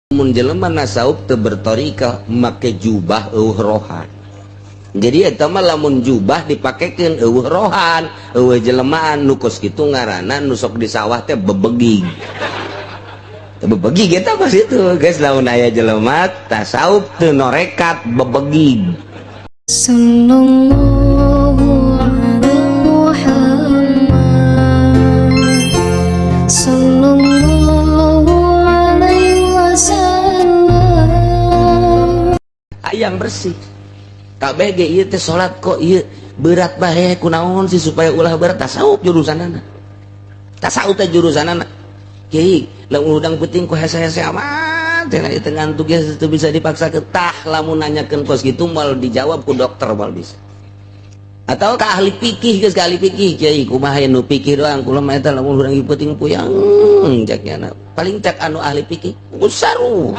Mun jelema nasawuf teu bertorikah make jubah eueuh rohan. Jadi eta mah lamun jubah dipakekeun eueuh rohan, eueuh jelemaan nu kos kitu ngaranna nu sok di sawah teh bebegig. Bebegig eta pas itu, guys, lamun aya jelema tasawuf teu norekat bebegig. Sallallahu ala Muhammad, Sallallahu alaihi wasallam. Hayang bersih. KBG ieu teh salat kok ieu berat bae, kunaon sih supaya ulah berat? Tasawuf jurusanana. Tasawuf teh jurusanana. Kiai, lamun hudang peuting ku hese-hese amat teh ieu teh ngantuk ya teu bisa dipaksa ke tah. Lamun nanyakeun kos kitu moal dijawab ku dokter, moal bisa. Atau ka ahli fikih, geus ka ahli fikih, kiai, kumaha nu fikih doang, kula mah eta lamun hudang peuting puyang cek nyana. Paling cek anu ahli fikih sarua.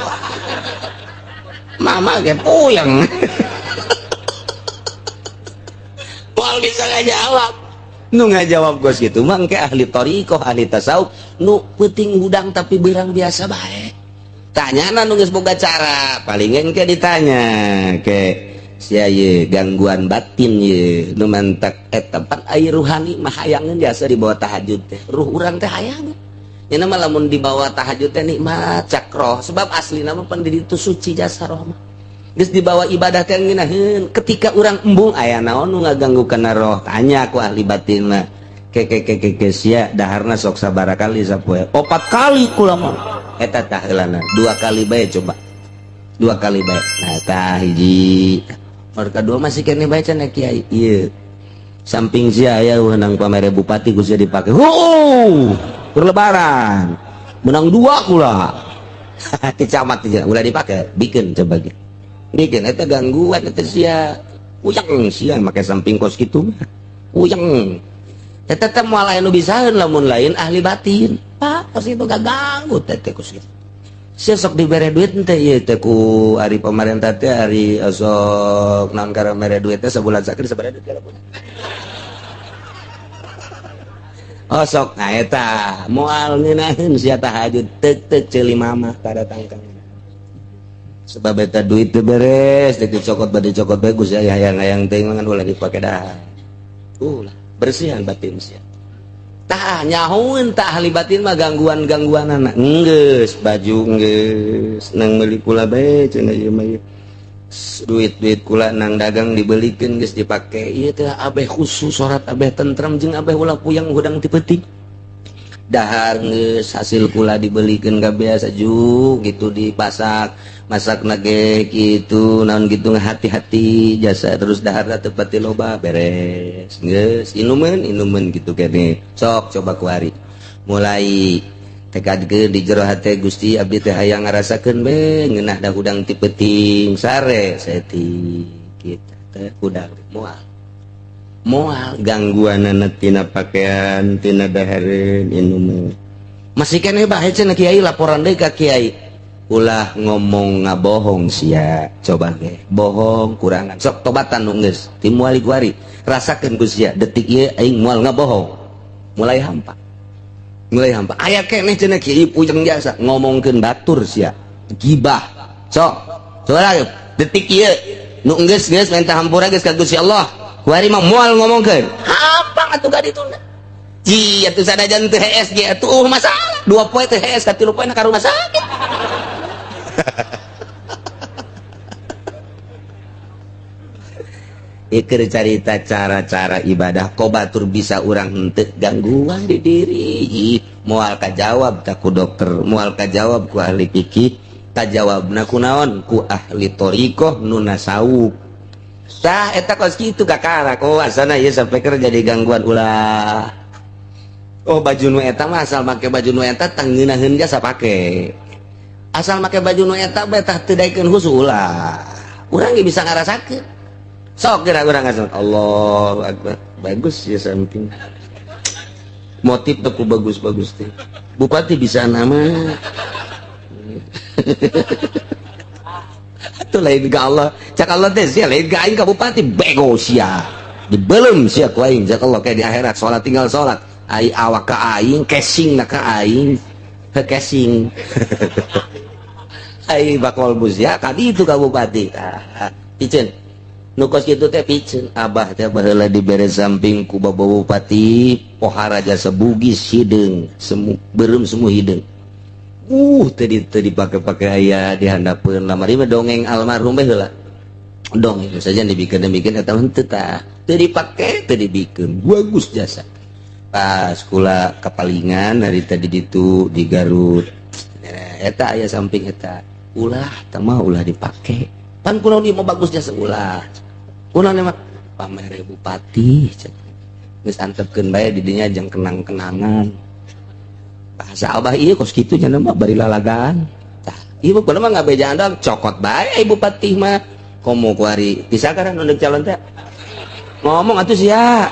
Mama ge puyeng. Moal bisa ngajawab. Nu ngajawab gos gitu mah engke ahli thariqah, ahli tasawuf nu peuting hudang tapi beurang biasa bae. Tanyana nu geus boga cara, paling engke ditanya ke sia ye gangguan batin ye nu mantak eta pan ai ruhani mah hayangeun jasa dibawa tahajud teh. Ruh urang teh hayangeun. Nya mah lamun dibawa tahajud teh nikmat cak roh, sebab aslina mah pan di ditu suci jasa roh mah. Geus dibawa ibadah teh ngeunaheun, ketika urang embung aya naon nu ngaganggu kana roh, tanya ku ahli batin mah. Ke ke ke ke ke sia daharna sok sabaraha kali sapoe? 4 kali kula mah. Eta tah heulana, 2 kali bae coba. 2 kali bae. Nah tah hiji. Nomor kadua masih keneh bae cenah kiai. Ieu. Samping sia aya weunang pamere bupati ku sia dipake. Heuh. Keur lebaran. Menang 2 kula. Ti camat teh ulah dipake, bikin coba ge. Bikin eta gangguan eta sia. Puyeng sia make samping kos kitu mah. Puyeng. Eta teh moal aya nu bisaeun lamun lain ahli batin. Pak, kos itu ganggu teh teh kos kitu. Sia sok dibere duit teh ieu teh ku ari pemerintah teh ari sok naon karena mere duit teh sabulan sakali sabaraha duit kala bulan. Oh sok nah eta moal ngeunaheun sia tahajud teuk-teuk ceuli mama kadatangkan. Sebab eta duit teu beres, teh dicokot bade cokot bae geus aya hayang-hayang teh ngan ulah dipake dah. Ulah bersihan batin sia. Tah nyahoeun tah ahli batin mah gangguan-gangguanana. Enggeus baju enggeus nang meuli kula bae cenah ieu mah ieu. Duit-duit kula nang dagang dibelikeun geus dipake. Ieu teh abeh khusus salat abeh tentrem jeung abeh ulah puyeng hudang ti peuting. Dahar geus hasil kula dibelikeun kabeh saju gitu dipasak. Masak nage gitu naon gitu hati-hati jasa terus dahar teu pati loba beres geus inumeun inumeun gitu kene sok coba kuari mulai tekadkeun di jero hate Gusti abdi teh hayang ngarasakeun be ngeunah da hudang ti peuting sare saeutik kita teh hudang moal moal gangguanana tina pakaian tina dahareun inumeun masih keneh bae cenah kiai laporan deui ka kiai. Ulah ngomong ngabohong sia coba ge bohong kurangan sok tobatan nu geus timuali kuari rasakeun ku sia detik ieu aing moal ngabohong mulai hampa aya keneh cenah kiai puyeng jasa ngomongkeun batur sia gibah sok coba lagi detik ieu nu geus geus minta hampura geus ka Gusti Allah kuari mah moal ngomongkeun hampang atuh ka dituna ji atuh sanajan teu hees ge atuh masalah 2 poe teu hees ka 3 poe na ka rumah sakit. Iker carita cara-cara ibadah kobatur bisa urang henteu gangguan di diri. Moal kajawab tak ku dokter, moal kajawab ku ahli fikih, kajawabna ku naon? Ku ahli thariqah nu nasawuf. Tah eta kos kitu kakara oh asana ieu sampai keur jadi gangguan ulah. Oh baju nu eta mah asal make baju nu eta tang ngeunaheun jasa pake. Asal make baju nu eta bae tah teu daekeun khusu ulah. Urang ge bisa ngarasakeun. Sok kira urang ngasih Allahu Akbar. Bagus ya samping. Motif teh ku bagus-bagus teh. Bupati bisa nama. Atuh lain ka Allah. Cak Allah teh sia lain ka aing ka bupati bego sia. Dibelem sia ku aing cak Allah kayak di akhirat salat tinggal salat. Ai awak ka aing casing na ka aing. Heh casing. Ai bakol bus ya kadi itu ka bupati. Tah, piceun. Nu kos kitu teh piceun. Abah teh baheula dibere samping ku bapak bupati pohara jasa Bugis hideung, semu beureum semu hideung. Tadi tadi dipake-pake aya di handapeun lamari mah dongeng almarhum bae heula. Dongeng saja dibikin dibikin eta mah henteu tah. Teu dipake, teu dibikeun. Bagus jasa. Pas kula kapalingan hari tadi ditu di Garut. Eta aya samping eta. Ulah tah mah ulah dipake. Pan kunaon ieu mah bagus jasa ulah. Kunaon mah pamere bupati cek. Geus antepkeun bae di dinya jeung kenang-kenangan. Bahasa abah ieu kos kitu nya mah bari lalagaan. Tah, ieu mah kunaon mah ngabejaan doang cokot bae ai bupati mah. Komo kuari disakaran nu calon teh. Ngomong atuh sia.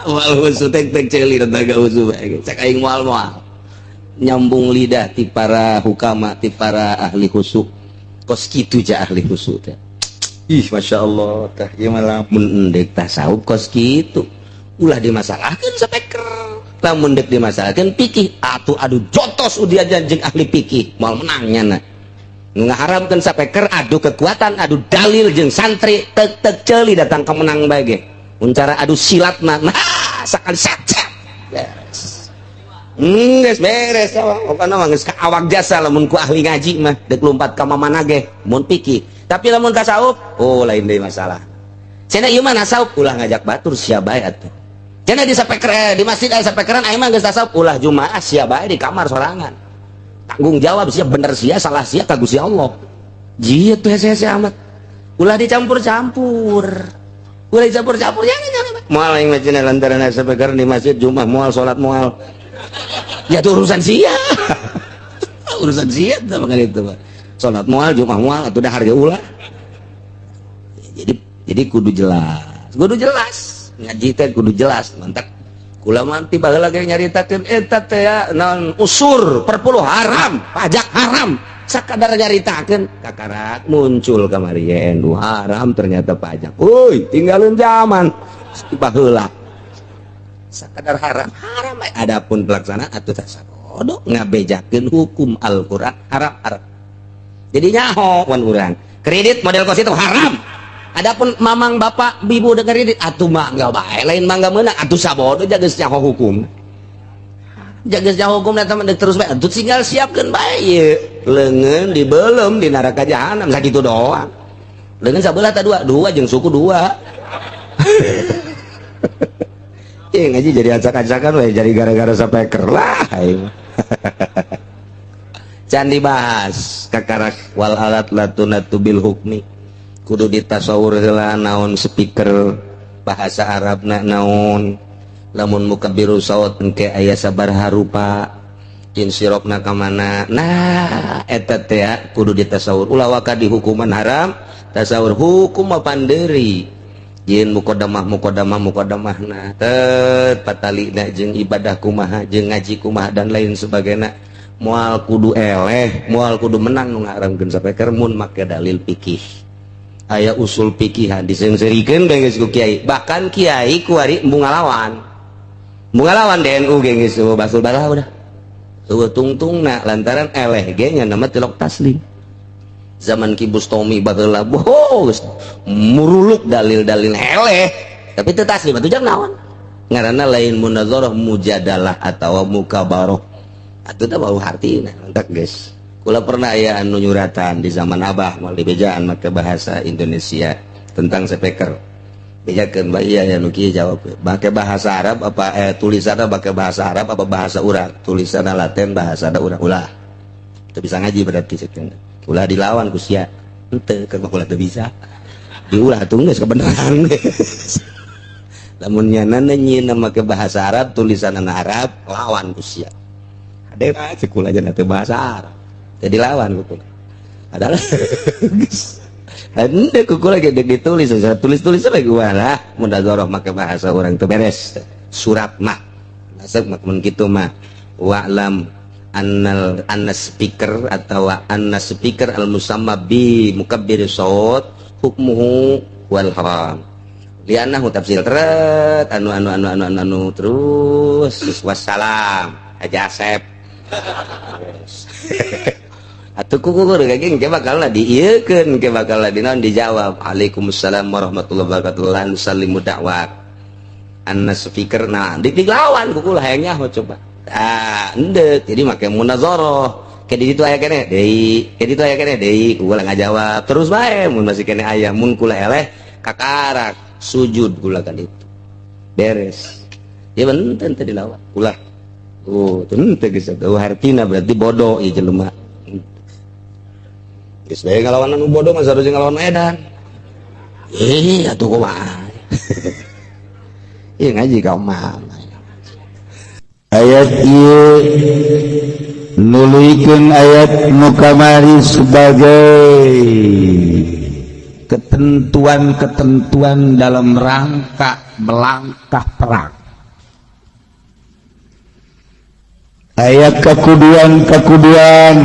Moal husu tek tek ceuli tenaga husu bae. Cek aing moal moal. Nyambung lidah ti para hukama, ti para ahli husu. Kos kitu ja ahli husu teh. Ih, masya Allah tah ieu mah lamun endek tasawuf kos kitu. Ulah dimasalahkeun sapeker. Lamun dek dimasalahkeun pikih atuh adu jotos udia jeung ahli pikih moal menang nyana. Nu ngaharamkeun sapeker adu kekuatan, adu dalil jeung santri tek tek ceuli datang ka menang bae ge. Mun cara adu silat mah nah sakali set set. Beres. Geus beres pokona mah geus awak jasa lamun ku ahli ngaji mah deuk lumpat ka mamana ge mun pikih. Tapi lamun tasawuf oh lain deui masalah. Cenah ieu mah nasawuf ulah ngajak batur sia bae atuh. Cenah di sapeker di masjid aya sapekeran aing mah geus tasawuf ulah jumaah sia bae di kamar sorangan. Tanggung jawab sia bener sia salah sia ka Gusti Allah. Jieu tuh hese-hese amat. Ulah dicampur-campur. Ulah dicampur-campur jangan jangan. Moal aing mah cenah lantaran aya sapekeran di masjid jumaah moal salat moal. Ya itu urusan sia. Urusan sia tuh makanya itu. Salat moal jumaah moal atuh dahar ge ulah. Jadi kudu jelas. Kudu jelas. Ngaji teh kudu jelas, mantap. Kula mah ti baheula ge nyaritakeun eta teh ya naon usur perpuluh haram, pajak haram. Sakadar nyaritakeun kakarak muncul kamari nu haram ternyata pajak. Euy, tinggalin zaman baheula. Sakadar haram, haram bae. Adapun pelaksanaan atuh sabodo ngabejakeun hukum Al-Qur'an haram haram. Jadi nyaho wan urang. Kredit model kos itu haram. Adapun mamang bapak ibu dengan kredit atuh mangga bae lain mangga meunang atuh sabodo jaga nyaho hukum. Jaga nyaho hukum eta mah terus bae atuh tinggal siapkeun bae ieu. Leungeun dibelem di neraka jahanam sakitu doang. Leungeun sabelah tah dua, dua jeung suku dua. Iya ngaji jadi acak-acakan we jadi gara-gara sapeker lah aing. Can dibahas kakarak wal alat latunatu bil hukmi. Kudu ditasawur heula naon speaker bahasa Arabna naon. Lamun mukabbiru saut engke aya sabaraha rupa insirofna ka mana. Nah eta teh kudu ditasawur ulah waka di hukuman haram tasawur hukum mah panderi. Jieun muqaddamah muqaddamah muqaddamahna tet patalina jeung ibadah kumaha jeung ngaji kumaha dan lain sebagainya. Moal kudu eleh moal kudu menang nu ngaharamkeun sapeker mun make dalil pikih. Aya usul pikihan diseungseurikeun bae geus ku kiai. Bahkan kiai kuari embung ngalawan. Embung ngalawan DNU ge geus basul balah udah. Eueuh tungtungna lantaran eleh ge nya nama tilok taslim. Zaman Ki Bustomi baheula boh geus muruluk dalil-dalil eleh. Tapi teu taslim atuh jang naon? Ngaranna lain munadzarah mujadalah atawa mukabarah. Atuh teh bau hartina entak geus. Kula pernah aya anu nyuratan di zaman abah moal dibejaan make bahasa Indonesia tentang speaker. Bejakeun bae ieu aya nu kieu jawab make bahasa Arab apa tulisanna make bahasa Arab apa bahasa urang? Tulisanna Latin bahasa da urang ulah. Teu bisa ngaji berarti cek. Ulah dilawan ku sia. Henteu keur mah ulah teu bisa. Diulah atuh geus kebenaran. Lamun nyana nyieunna make bahasa Arab tulisanna Arab lawan ku sia. Ade cek kula aja teu bahasa Arab. Jadi lawan ku kula. Padahal geus henteu ku kula ge ditulis, tulis-tulis lagi lah munadzarah make bahasa urang teu beres. Surat mah. Nasab mah mun kitu mah wa'lam annal anna speaker atau anna speaker al musamma bi mukabbir saut hukmuhu wal haram. Li'annahu tafsir teret anu anu anu anu anu, anu terus wassalam Haji Asep. Atuh kukur kageng ke bakal diieukeun ke bakal dinaon dijawab Waalaikumsalam warahmatullahi wabarakatuh lan salimu dakwah anna speaker nah dilawan kuku lah hayang nyaho coba ah endek jadi make munazarah ke di ditu aya keneh deui ke ditu aya keneh deui kula ngajawab terus bae mun masih keneh aya mun kula eleh kakarak sujud kula kan itu beres ya benten teu dilawan ulah oh teu geus hartina berarti bodoh ieu jelema. Geus bae ngalawan anu bodoh mah sarua ngalawan edan. Eh atuh kumaha. Ieu ngaji ka mah. Ayat ieu nuluykeun ayat nu kamari sebagai ketentuan-ketentuan dalam rangka melangkah perang. Ayat kekuduan-kekuduan,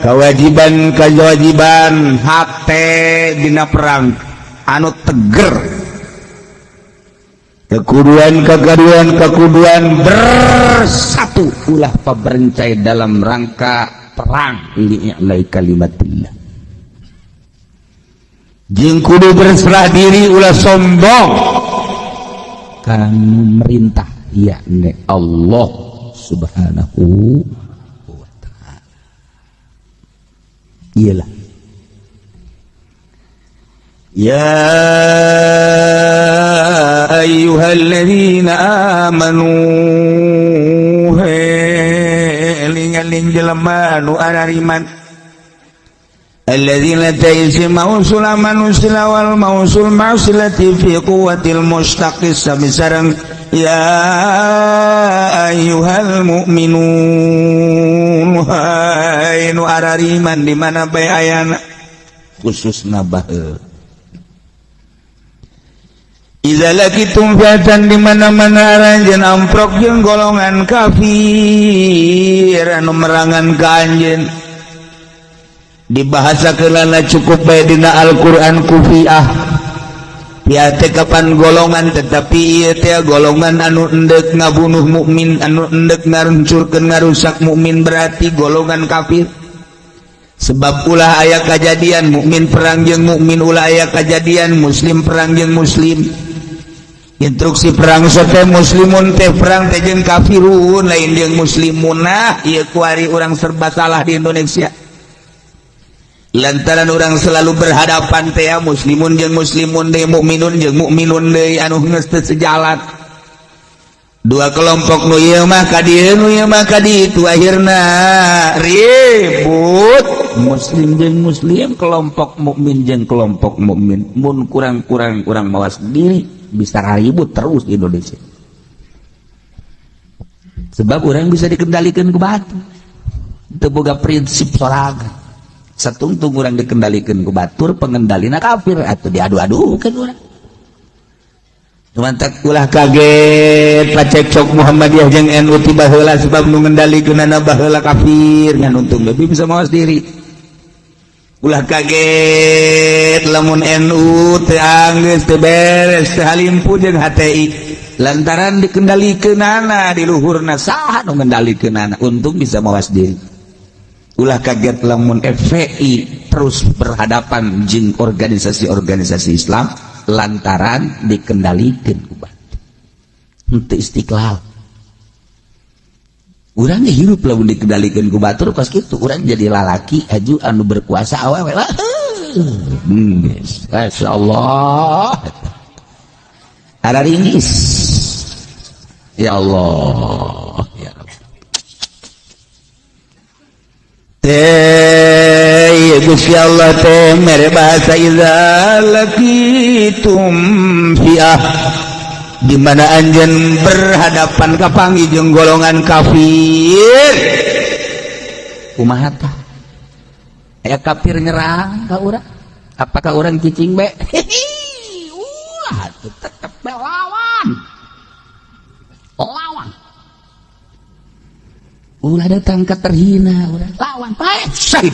kewajiban-kewajiban hate dina perang anu teger. Kekuduan-kekuduan kekuduan bersatu ulah paberencai dalam rangka perang li'ilai kalimatillah. Jeung kudu berserah diri ulah sombong kanu merintah yakni Allah Subhanahu wa ta'ala. Iyalah ya ayyuhalladzina amanu eling-eling jelema nu arariman alladzina ta'isi mausul manusila wal mausul ma'silati fi quwwatil mustaqis sami sareng ya ayyuhal mu'minun hai nu arariman di mana bae ayana khususna baheul iza laqitum fi'atan di mana-mana aranjeun amprok jeung golongan kafir anu merangan ka anjeun dibahasa kelana cukup bae dina Al-Qur'an kufiah piate kapan golongan tetapi ieu teh golongan anu endek ngabunuh mukmin anu endek ngaruncurkeun ngarusak mukmin berarti golongan kafir sebab ulah aya kajadian mukmin perang jeung mukmin ulah aya kajadian muslim perang jeung muslim instruksi perang teh muslimun teh perang teh jeung kafirun lain jeung muslimun. Nah ieu kuari urang serba salah di Indonesia lantaran orang selalu berhadapan teh muslimun jeung muslimun deui mukminun jeung mukminun deui anu geus teu sejalan dua kelompok nu ieu mah ka dieu nu ieu mah ka ditu akhirna ribut muslim jeung muslim kelompok mukmin jeung kelompok mukmin mun kurang-kurang urang mawas diri bisa ribut terus di Indonesia sebab orang bisa dikendalikan ku batur teu boga prinsip sorangan satungtung orang dikendalikan ku batur pengendalina kafir atau diadu-adukan orang. Cuman tak ulah kaget pacekcok Muhammadiyah jeung NU ti baheula sebab nu ngendalikeunana baheula kafir ngan untung lebih bisa mawas diri. Ulah kaget lamun NU teu anggeus teu beres teu halimpu jeung HTI lantaran dikendalikeunana di luhurna saha nu ngendalikeunana untung bisa mawas diri. Ulah kaget lamun FPI terus berhadapan jeung organisasi-organisasi Islam lantaran dikendalikan ku batur henteu istiqlal urang ge hirup lamun dikendalikan ku batur kos kitu urang jadi lalaki aju anu berkuasa awewe lah. Masyaallah araringis ya Allah ya Rabb teh Gusti Allah teh mere bahasa iza laqitum fi'ah di mana anjeun berhadapan kapanggih jeung golongan kafir kumaha tah aya kafir nyerang ka urang apakah urang cicing be ulah atuh tetep be lawan lawan ulah datang ke terhina ulah lawan paeh syahid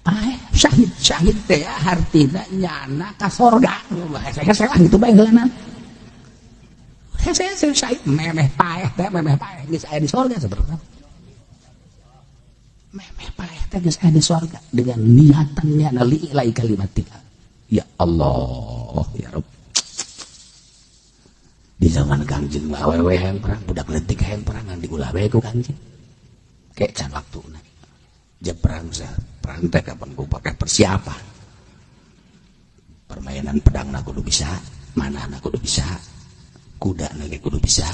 paeh syahid syahid teh hartina nyana ka sorga saya gitu bae heulana. Saya memeh paeh teh, memeh paeh geus aya di sorga sebenarnya. Memeh paeh teh geus aya di sorga dengan niatannya na li'ilai kalimatillah. Ya Allah, ya Rabb. Di zaman Kangjeng mah awewe hayang perang, budak leutik hayang perang, ngan diulah bae ku Kangjeng. Kayak can waktuna. Ja perang sah, perang teh kapan ku pakai persiapan. Permainan pedang na kudu bisa, manah na kudu bisa, kuda na ge kudu bisa,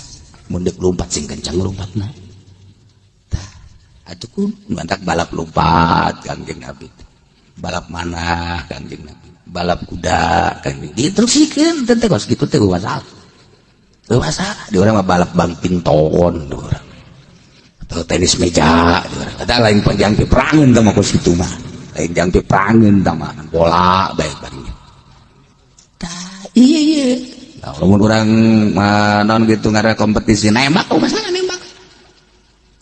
mun deuk lompat sing kencang lompatna. Tah, atuh ku mantak balap lompat Kangjeng Nabi. Balap manah Kangjeng Nabi, balap kuda Kangjeng. Diterusikeun teh kos kitu teh masalah. Teu masalah, di urang mah balap bangpinton di urang. Atau tenis meja di urang. Eta lain jang peperangan tah mah kos kitu mah. Lain jang peperangan tah mah bola bae barinya. Tah, iya iya. Nah, lamun urang naon gitu ngaran kompetisi nembak, oh masalah nembak.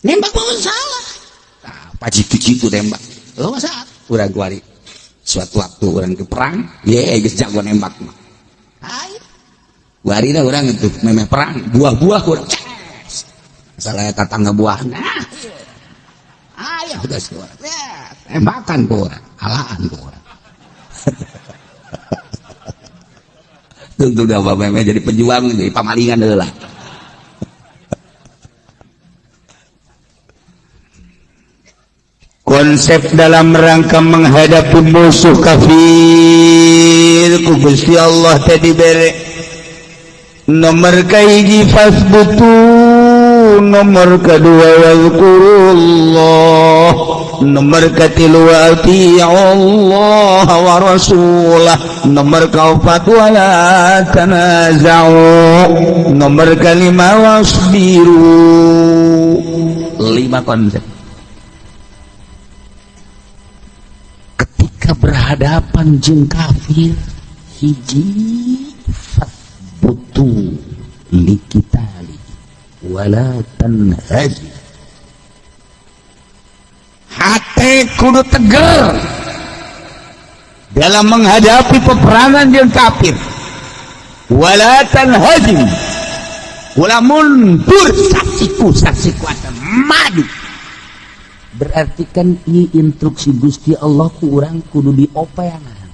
Nembak mah masalah. Tah, pajik kitu nembak. Oh masalah. Urang kuari. Suatu waktu urang ke perang, ye geus jago nembak mah. Ayo. Kuarina urang itu memeh perang, buah-buah urang. Ces. Masalah tetangga buah. Nah. Ayo udah suara. Ya, tembakan ku urang, alaan ku urang. Tentu dah bapak memeh jadi pejuang, jadi pamalingan heula. Konsep dalam rangka menghadapi musuh kafir ku Gusti Allah tadi bere nomor kahiji fasbutu, nomor kedua wazkurullah, nomor katilu ati'ullah wa rasulah, nomor kaopat wala tanaza'u, nomor kelima wasbiru. 5 konsep. Ketika berhadapan jeung kafir, hiji fasbutu likitali wala tanhaji. Hate kudu tegar dalam menghadapi peperangan jeung kafir. Wala tanhaji, wala mundur saksiku saksiku asa maju. Berarti kan ieu instruksi Gusti Allah ku urang kudu diopeangan.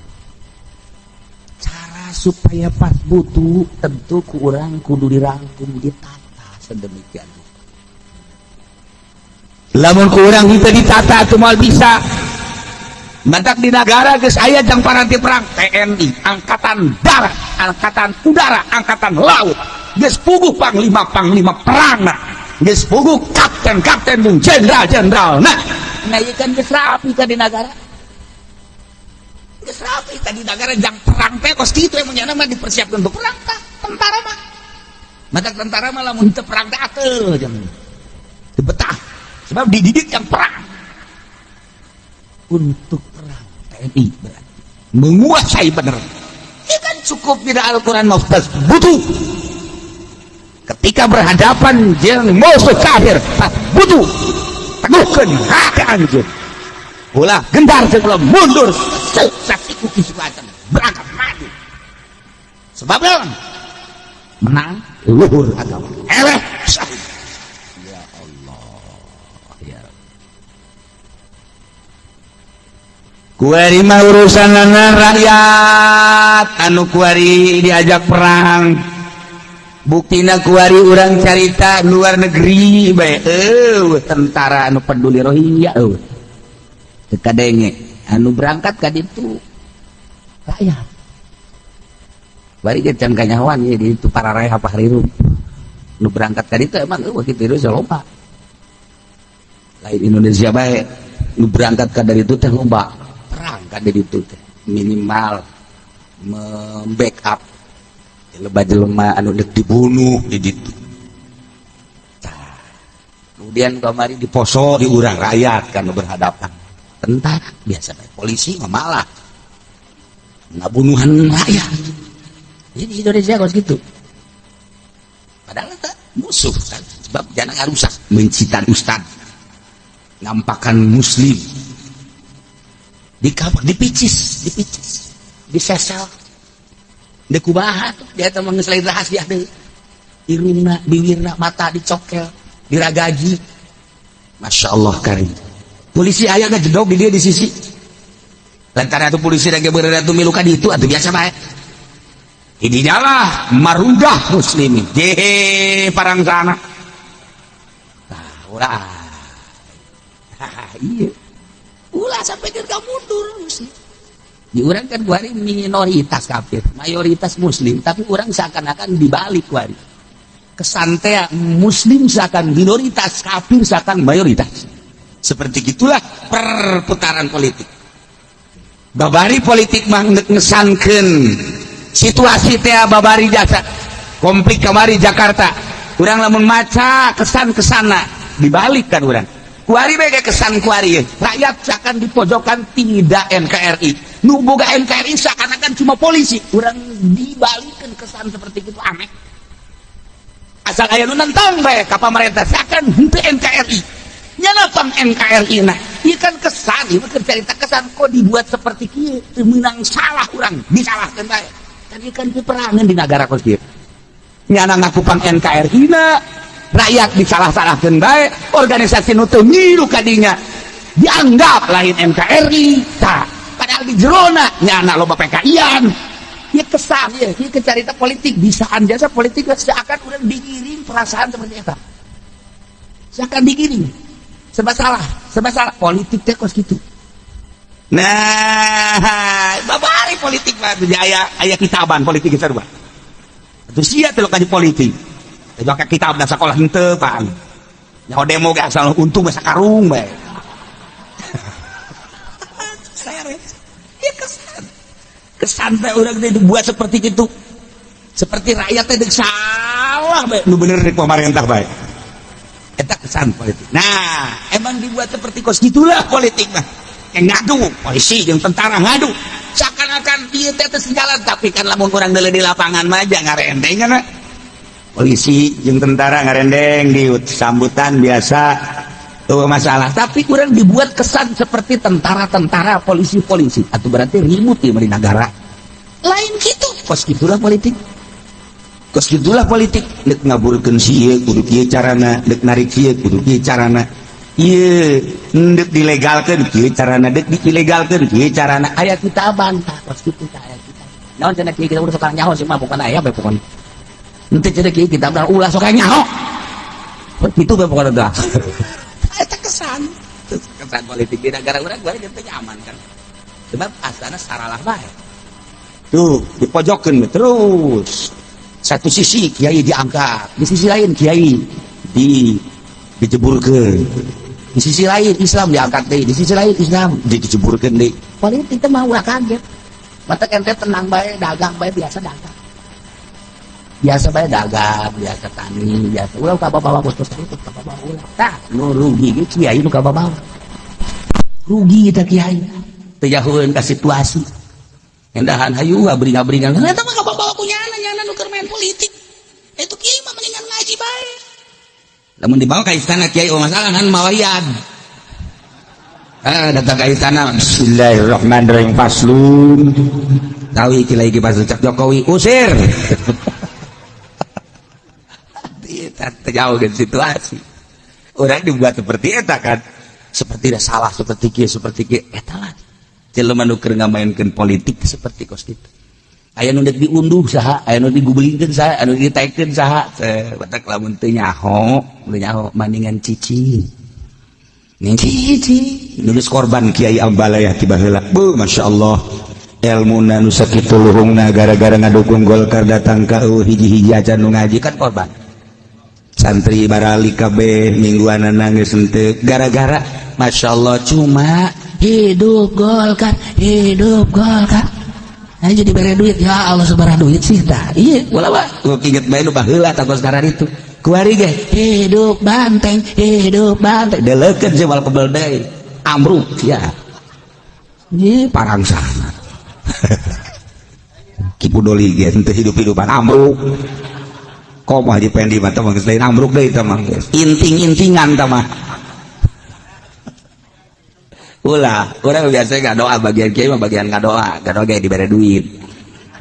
Cara supaya pas butuh tentu ku urang kudu dirangkum ditata sedemikian rupa. Lamun ku urang henteu ditata atuh moal bisa. Mantak di negara geus aya jang paranti perang TNI, Angkatan Darat, Angkatan Udara, Angkatan Laut. Geus puguh panglima-panglima perangna. Geus puguh kapten-kapten jeung jenderal-jenderal. Nah, nah ieu kan geus rapi ka di nagara. Geus rapi ka di nagara jang perang teh kos kitu emang nya mah dipersiapkeun untuk perang tah tentara mah. Mantak tentara mah lamun teu perang teh ateul jeung teu betah. Sebab dididik yang perang. Untuk perang TNI berarti menguasai bener. Ini kan cukup tidak Al-Quran maftas butuh. Ketika berhadapan jeung musuh kafir, tas butuh. Teguhkeun hati anjeun. Ulah gendar sebelum mundur. Saksiku kisuatan berangkat maju. Sebab menang luhur agama. Eleh syahid. Ya Allah ya Rabb. Kuari mah urusanana rakyat anu kuari diajak perang. Buktina kuari urang carita luar negeri bae eueuh tentara anu peduli Rohingya eueuh. Teu kadenge anu berangkat ka ditu rakyat. Bari ge can kanyahoan ye di ditu para raya apa hariru. Nu berangkat ka ditu emang eueuh kitu Indonesia loba. Lain Indonesia bae nu berangkat ka dari itu teh loba. Perang ka dari itu teh minimal membackup jelema jelema anu deuk dibunuh di ditu. Tah. Kemudian kamari di Poso di urang rakyat kan berhadapan tentara biasa bae polisi mah malah ngabunuhan rakyat. Jadi di Indonesia kos gitu. Padahal eta musuh kan sebab jangan ngarusak mencitan ustad ngampakan muslim dikapak dipicis dipicis disesel dekubaha tuh dia teh mah geus lain rahasia deui. Irungna, bibirna, mata dicokel, diragaji. Masya Allah karim. Polisi aya jedog di dia di sisi. Lantaran itu polisi lagi berada tuh milukan itu atau biasa bae. Ini lah marudah muslimin. Jehe parang sana. Nah, ulah. Iya. Ulah sampai ke mundur muslim. Di urang kan kuari minoritas kafir, mayoritas muslim, tapi urang seakan-akan dibalik kuari. Kesan teh muslim seakan minoritas, kafir seakan mayoritas. Seperti gitulah perputaran politik. Babari politik mah ngesankeun situasi teh, babari jasa konflik kamari Jakarta. Urang lamun maca kesan kesana dibalik kan urang. Kuari bae kesan kuari rakyat seakan dipojokan, tidak NKRI. Nu boga NKRI seakan-akan cuma polisi. Urang dibalikan kesan seperti itu, aneh. Asal aya nu nentang bae ka pamarentah seakan henteu NKRI. Nyana pang NKRI. Nah, ieu kan kesan, ieu mah cerita kesan, kok dibuat seperti kieu, teu meunang salah, urang disalahkeun bae. Tadi kan peperangan di negara kos kieu. Nyana ngaku pang NKRI na, rakyat disalah-salahkeun bae, organisasi nu teu ngilu kadinya dianggap lain NKRI. Tah, padahal di jerona nyana loba PKI-an. Ya kesan ya, ieu carita politik bisaan jasa politik, seakan urang digiring perasaan seperti eta. Seakan digiring. Serba salah, serba salah. Politik teh kos gitu. Nah, babari politik mah aya aya kitaban politik sarua. Atuh sia teh kaji politik. Teh ka kitab da sekolah henteu pan. Nyaho demo ge asal untung mah sakarung bae. Seres. Ya kesan. Kesan teh urang teh dibuat seperti itu. Seperti rakyat teh salah bae. Nu bener di pemerintah bae. Eta kesan politik. Nah, emang dibuat seperti kos gitulah politik mah. Yang ngadu, polisi yang tentara ngadu. Seakan-akan ieu teh teu jalan, tapi kan lamun urang deuleu di lapangan mah aja ngarendeng kan. Polisi jeung tentara ngarendeng di sambutan biasa tuh masalah, tapi kurang dibuat kesan seperti tentara-tentara, polisi-polisi atau berarti ribut ya di negara lain gitu. Kos gitulah politik, kos gitulah politik. Dek ngaburkeun sieun kudu kieu carana, dek narik sieun kudu kieu carana, ieu dek dilegalkeun kieu carana, dek diilegalkeun kieu carana. Aya kita bantah kos kitu tah, aya kita naon cenah kieu, kita udah sok nyaho sih mah, pokona aya bae, pokona henteu cenah kieu kita ulah sok nyaho gitu bae, pokona dah. Eta kesan kesan politik di negara urang gue teu nyaman kan, sebab asalna saralah bae tuh dipojokkeun terus. Satu sisi kiai diangkat, di sisi lain kiai di dijeburkeun, di sisi lain Islam diangkat deh, di sisi lain Islam dijeburkeun deh. Politik teh mah ulah kaget. Mata ente tenang bae, dagang bae, biasa dagang, biasa bae dagang, biasa tani, biasa. Ulah ka bawa bos itu ka bawa ulah. Tah nu rugi ge kiai, nu ka bawa rugi kita kiai teu jahueun ka situasi. Endahan hayu ngabring-ngabringan eta mah ka bawa ku nyana, nyana nu keur main politik. Itu kiai mah mendingan ngaji bae. Lamun dibawa ke istana kiai, oh masalah kan mawarian. Ah, datang ke istana, bismillahirrahmanirrahim, faslun. Tahu iki lagi faslun, cak Jokowi usir. Jauh ke situasi. Orang dibuat seperti eta kan. Seperti tidak salah, seperti kieu, seperti kieu. Eta lah. Jelema nu keur ngamainkeun politik seperti kos kitu. Aya nu deuk diunduh saha, aya nu digubelingkeun saha, aya nu ditaekkeun saha. Batak lamun teu nyaho, teu nyaho mandingan cicing. Ning cicing nulis korban Kiai Ambalaya tiba heula. Bu, Masya Allah. Ilmuna nu sakitu luhungna gara-gara ngadukung Golkar datang ka hiji-hiji acan nu ngaji kan korban. Santri barali kabeh mingguan nangis henteu gara-gara Masya Allah cuma hidup Golkar, hidup Golkar. Nah, jadi bere duit, ya Allah, sebarang duit sih dah. Iya, ulah mah. Gua inget bae nu baheula tah sekarang itu. Kuari ge hidup banteng, hidup banteng. Deleukeun sih wal kebel deui. Amruk ya. Ini parangsana. Ki Pudoli ge henteu hidup-hidupan, amruk. Komo Haji Pendi mah teh geus lain amruk deui teh mah. Inting-intingan teh mah. Ulah, urang biasa nggak doa, bagian kiai mah bagian nggak doa, nggak doa kayak diberi duit.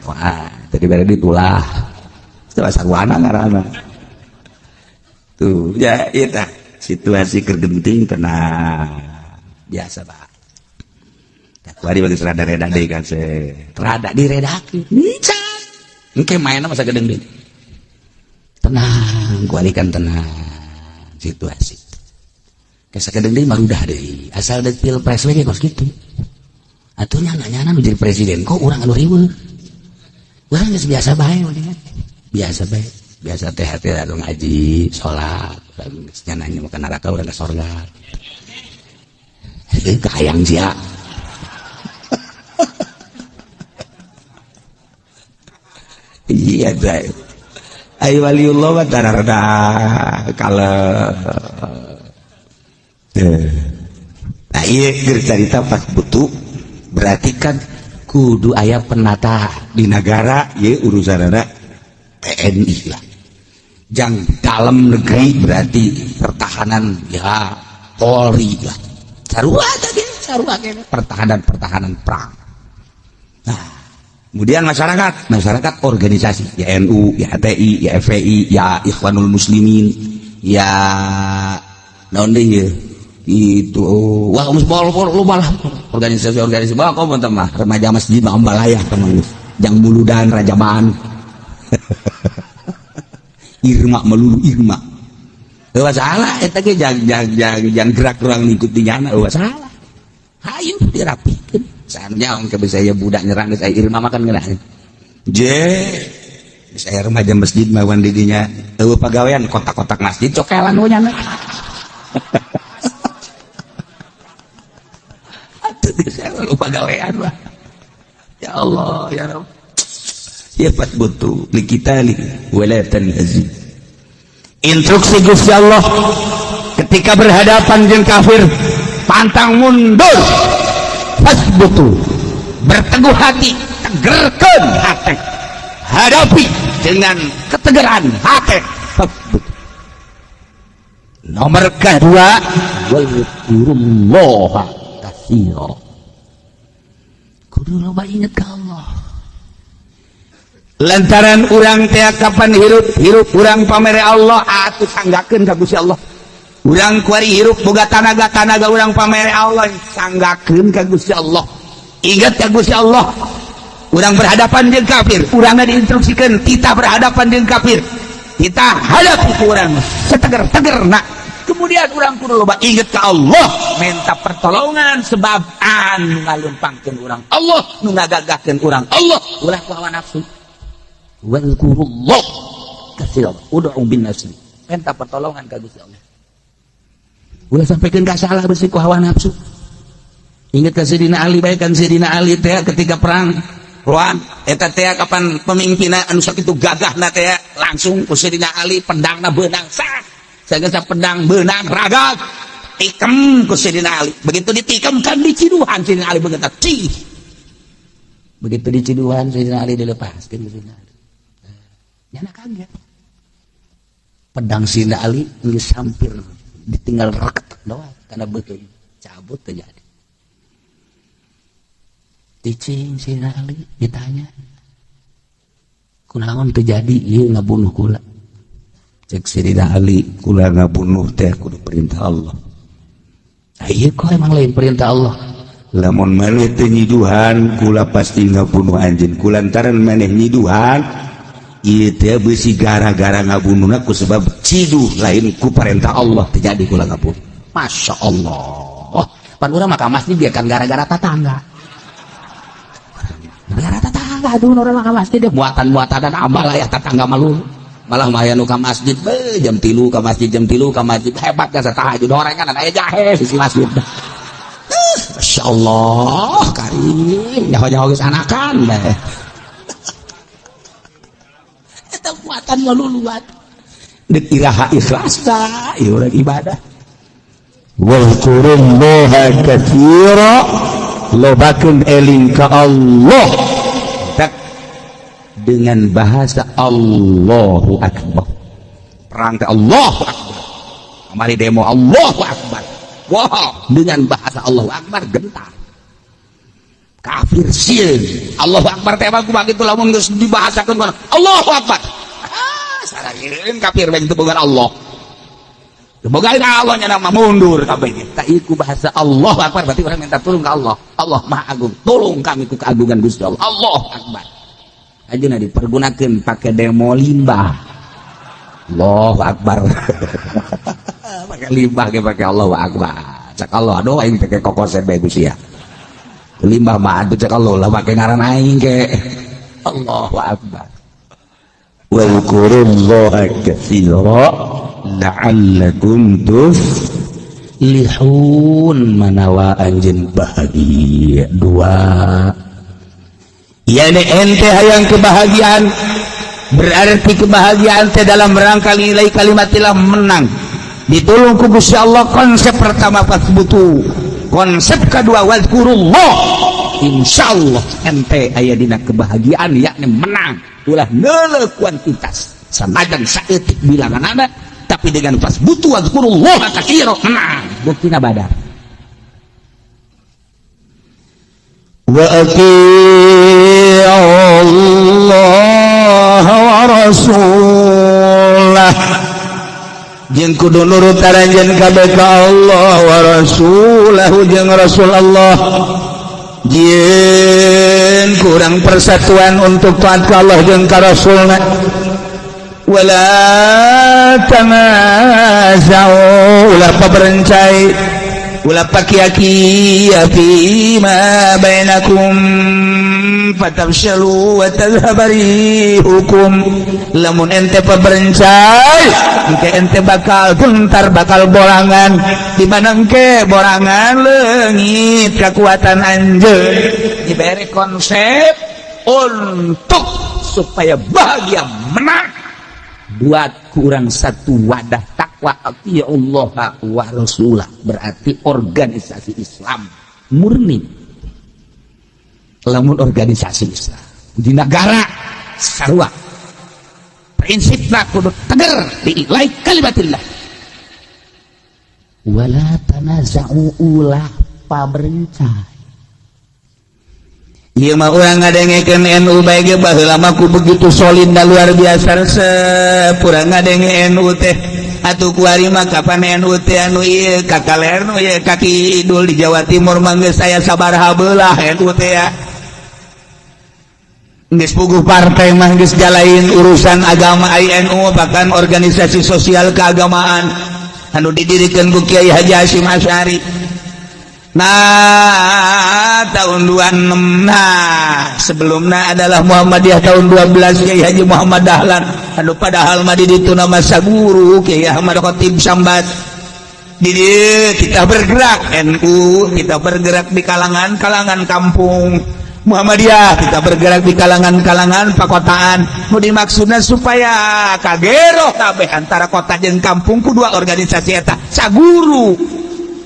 Wah, tadi diberi duit ulah. Itu sarwana ngaranna. Tuh ya eta situasi kergenting tenang biasa Pak. Kuari bagi rada reda deui kan se. Rada diredakeun. Encan. Engke main masa gedeng deui. Tenang, kuari kan tenang situasi. Kayak sakedeng deui marudah deui. Asal deuk pilpres we kos kitu. Atuh nyana-nyana nu jadi presiden kok urang anu riweuh. Urang geus biasa bae mendingan. Biasa bae. Biasa teh hati anu ngaji, salat, geus nyananya makan neraka urang ke sorga. Heuh kahayang sia. Iya teh. Ai waliullah mah tararda kalau nah iya keur carita pas butuh berarti kan kudu aya penata di negara ieu urusanana TNI lah. Jang dalam negeri berarti pertahanan ya Polri lah. Sarua tadi sarua kene pertahanan-pertahanan perang. Nah, kemudian masyarakat, masyarakat organisasi ya NU, ya HTI, ya FPI, ya Ikhwanul Muslimin, ya naon deui itu wah lu malah organisasi-organisasi bah kau mah remaja masjid mah ambalaya teman jang muludan rajaban Irma melulu Irma eueuh salah eta ge jang jang jang jang gerak urang ngikuti nyana eueuh salah hayu dirapikeun sanes ke bisa ya budak nyerang geus aya Irma makan geuna je geus aya remaja masjid mah wan didinya eueuh pagawean kotak-kotak masjid cokelan we nyana. Lupa gawean lah. Ya Allah ya Rabb. Ya fatbutu likitali wala tanhazi. Instruksi Gusti Allah ketika berhadapan dengan kafir, pantang mundur. Fasbutu, berteguh hati, tegerkeun hati. Hadapi dengan ketegaran hati. Fasbutu. Nomor kedua, wazkurullaha katsira. Kudu loba inget ka Allah. Lantaran urang teh kapan hirup, hirup urang pamere Allah atuh sanggakeun ka Gusti Allah. Urang kuari hirup boga tanaga, tanaga urang pamere Allah sanggakeun ka Gusti Allah. Ingat ka Gusti Allah. Urang berhadapan jeung kafir, urangna diinstruksikeun kita berhadapan jeung kafir. Kita hadapi ku urang seteger-tegerna. Kemudian urang kudu loba inget ka Allah, minta pertolongan sebab anu ngalumpangkeun urang Allah, nu ngagagahkeun urang Allah, ulah ku hawa nafsu. Wazkurullah katsiran ud'u bin nafsi. Minta pertolongan ka Gusti Allah. Ulah sampaikan ka salah beusi ku hawa nafsu. Ingat ka Sayyidina Ali bae kan Sayyidina Ali teh ketika perang Ruan eta teh kapan pemimpinna anu sakitu gagahna teh langsung ku Sayyidina Ali pedangna beunang sah. Sagesa pedang beunang ragag tikem ku Sayyidina Ali. Begitu ditikem kan diciduhan Sayyidina Ali begitu cih. Begitu diciduhan Sayyidina Ali dilepaskeun Sayyidina Ali. Nyana kaget. Pedang Sayyidina Ali geus hampir ditinggal reket doang karena beuteung cabut terjadi. Cicing Sayyidina Ali ditanya, kunaon terjadi ieu ngabunuh kula? Cek Sayyidina Ali, kula ngabunuh teh kudu perintah Allah. Ah ieu kok emang lain perintah Allah? Lamun maneh teu nyiduhan kula pasti ngabunuh anjeun. Kulantaran maneh nyiduhan ieu teh beusi gara-gara ngabunuhna ku sebab ciduh lain ku perintah Allah terjadi kula ngabunuh. Masya Allah. Pan urang mah ka masjid dia kan gara-gara tatangga. Gara tetangga aduh orang mah ka masjid dia muatan-muatan amal ya tetangga malu. Malah maya nu ka masjid be jam 3 ka masjid jam 3 ka masjid hebat kan tahajud horengan aya jahe di masjid. Masya Allah karim nyaho-nyaho geus anakan bae. Eta muatan maluluan. Deuk iraha ikhlas ta ieu urang ibadah. Wazkurullaha katsira, lobakeun eling ka Allah tak dengan bahasa Allahu Akbar. Perang teh Allahu Akbar. Kamari demo Allahu Akbar. Wow, dengan bahasa Allahu Akbar gentar. Kafir sieun. Allahu Akbar teh mah kumaha kitu lamun geus dibahasakeun kana Allahu Akbar. Ah, sarangieun kafir bae teu boga Allah. Boga Allah nya nama mundur kabeh. Tak iku bahasa Allah Akbar, berarti orang minta tolong ke Allah. Allah Maha Agung, tolong kami ku keagungan Gusti Allah. Allah Akbar. Ajeuna dipergunakeun pake demo limbah. Allahu Akbar. Pakai limbah ge pake Allahu Akbar. Cek Allah, aduh, aing pake kokosen bae Gusti ya. Limbah mah atuh, cek Allah lah, pake ngaran aing ke. Allahu Akbar. Wa dzkurullaha katsira la'allakum tuflihun, manawa anjeun bahagia. Dua Yani ente hayang kebahagiaan, berarti kebahagiaan teh dalam rangka li'i'lai kalimatillah, menang ditolong ku Gusti Allah. Konsep pertama fasbutu, konsep kedua wadkurullah, insyaallah ente aya dina kebahagiaan, yakni menang. Ulah neuleuh kuantitas, sanajan saeutik bilangan ada, tapi dengan fasbutu wadkurullah katsira menang. Buktina Badar. Wa Allah wa rasulah, jeung kudu nurut aranjeun kabeh ka Allah wa rasulahu jeung Rasul Allah. Jieun kurang persatuan untuk taat ka Allah jeung ka Rasulna. Wala tanaza'u, ulah paberencai, ulah pakia-kia, fima bainakum fatafshalu wa tadhhaba rihukum. Lamun ente paberencai, engke ente bakal gentar, bakal borangan. Di mana engke borangan, leungit kekuatan anjeun. Diberi konsep untuk supaya bahagia, menang, buat kurang satu wadah takwa, ya Allah wa rasulah, berarti organisasi Islam murni. Lamun organisasi Islam di negara sarua prinsipna kudu teger li'i'lai kalimatillah. Wala tanaza'u, ulah paberencai. Ieu mah urang ngadengekeun NU bae ge baheula mah ku begitu solid dan luar biasa resep urang ngadenge NU teh. Atuh kuari mah kapan NU teh anu ieu ka kaler, nu ieu ka kidul, di Jawa Timur mah geus aya sabaraha beulah NU teh ya. Geus puguh partai mah geus jalain urusan agama NU, bahkan organisasi sosial keagamaan anu didirikan ku Kiai Haji Hasyim Asy'ari. Nah, tahun 26, nah sebelumnya adalah Muhammadiyah tahun 12, Kiai Haji Muhammad Dahlan, anu padahal mah di ditu nama saguru Kiai Ahmad Khatib Sambat. Di dieu kita bergerak NU, kita bergerak di kalangan-kalangan kampung. Muhammadiyah, kita bergerak di kalangan-kalangan pakotaan. Mau dimaksudnya supaya kagero kabeh antara kota jeung kampung ku dua organisasi eta saguru.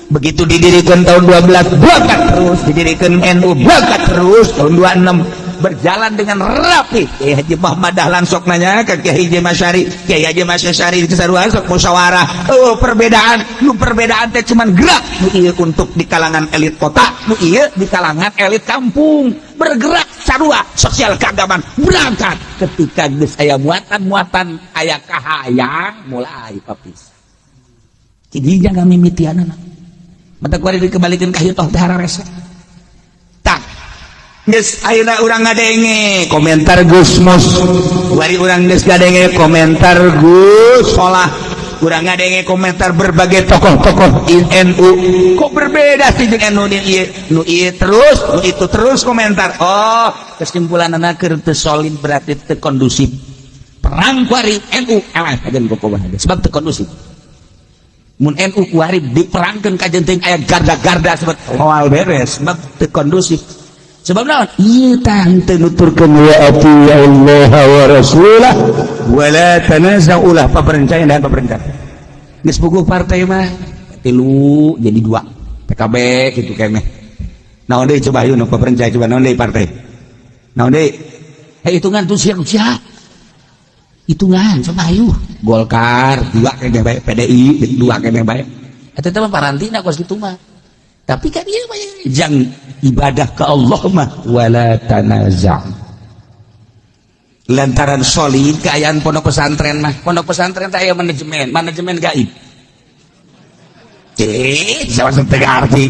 Begitu didirikan tahun 12, bakat terus didirikan NU, bakat terus tahun 26 berjalan dengan rapi. Kiai Haji Muhammad Dahlan sok nanya ke Kiai Haji Masyari, Kiai Haji Masyari keseruan sok musyawarah. Oh, perbedaan nu perbedaan teh cuman gerak nu ieu untuk di kalangan elit kota, nu ieu di kalangan elit kampung, bergerak sarua sosial keagamaan berangkat. Ketika geus aya muatan-muatan, aya kahayang, mulai papis. Jadi jangan mimitianana mata kuari dikembalikan ka toh teh hararese. Tak geus, ayeuna urang ngadenge komentar Gus Mus, wari urang geus ngadenge komentar Gus Solah, urang ngadenge komentar berbagai tokoh-tokoh NU, kok berbeda sih jeung NU nu ieu, nu ieu terus, nu itu terus komentar. Oh, kesimpulan anak keur teu solid, berarti teu kondusif. Perang kuari NU eleh kajen kumaha, sebab teu kondusif. Mun NU kuari diperangkeun kajen teuing aya garda-garda sebab moal beres, sebab teu kondusif. Sebab naon ieu tah teu nuturkeun wa ati Allah wa rasulah wala tanaza'u, ulah paperencana dan paperencana. Geus puguh partai mah tilu jadi dua, PKB gitu keneh. Naon deui coba, yuk nu paperencana coba, naon deui partai, naon deui? Eh, hitungan tuh siang siap hitungan coba, ayo. Golkar dua keneh bae, PDI dua keneh bae. Eta teh mah parantina kos kitu mah. Tapi kan ieu mah jang ibadah ke Allah mah wala tanaza'. Lantaran solid keayaan pondok pesantren mah, pondok pesantren teh aya manajemen, manajemen gaib. Cik, sama teu ngarti.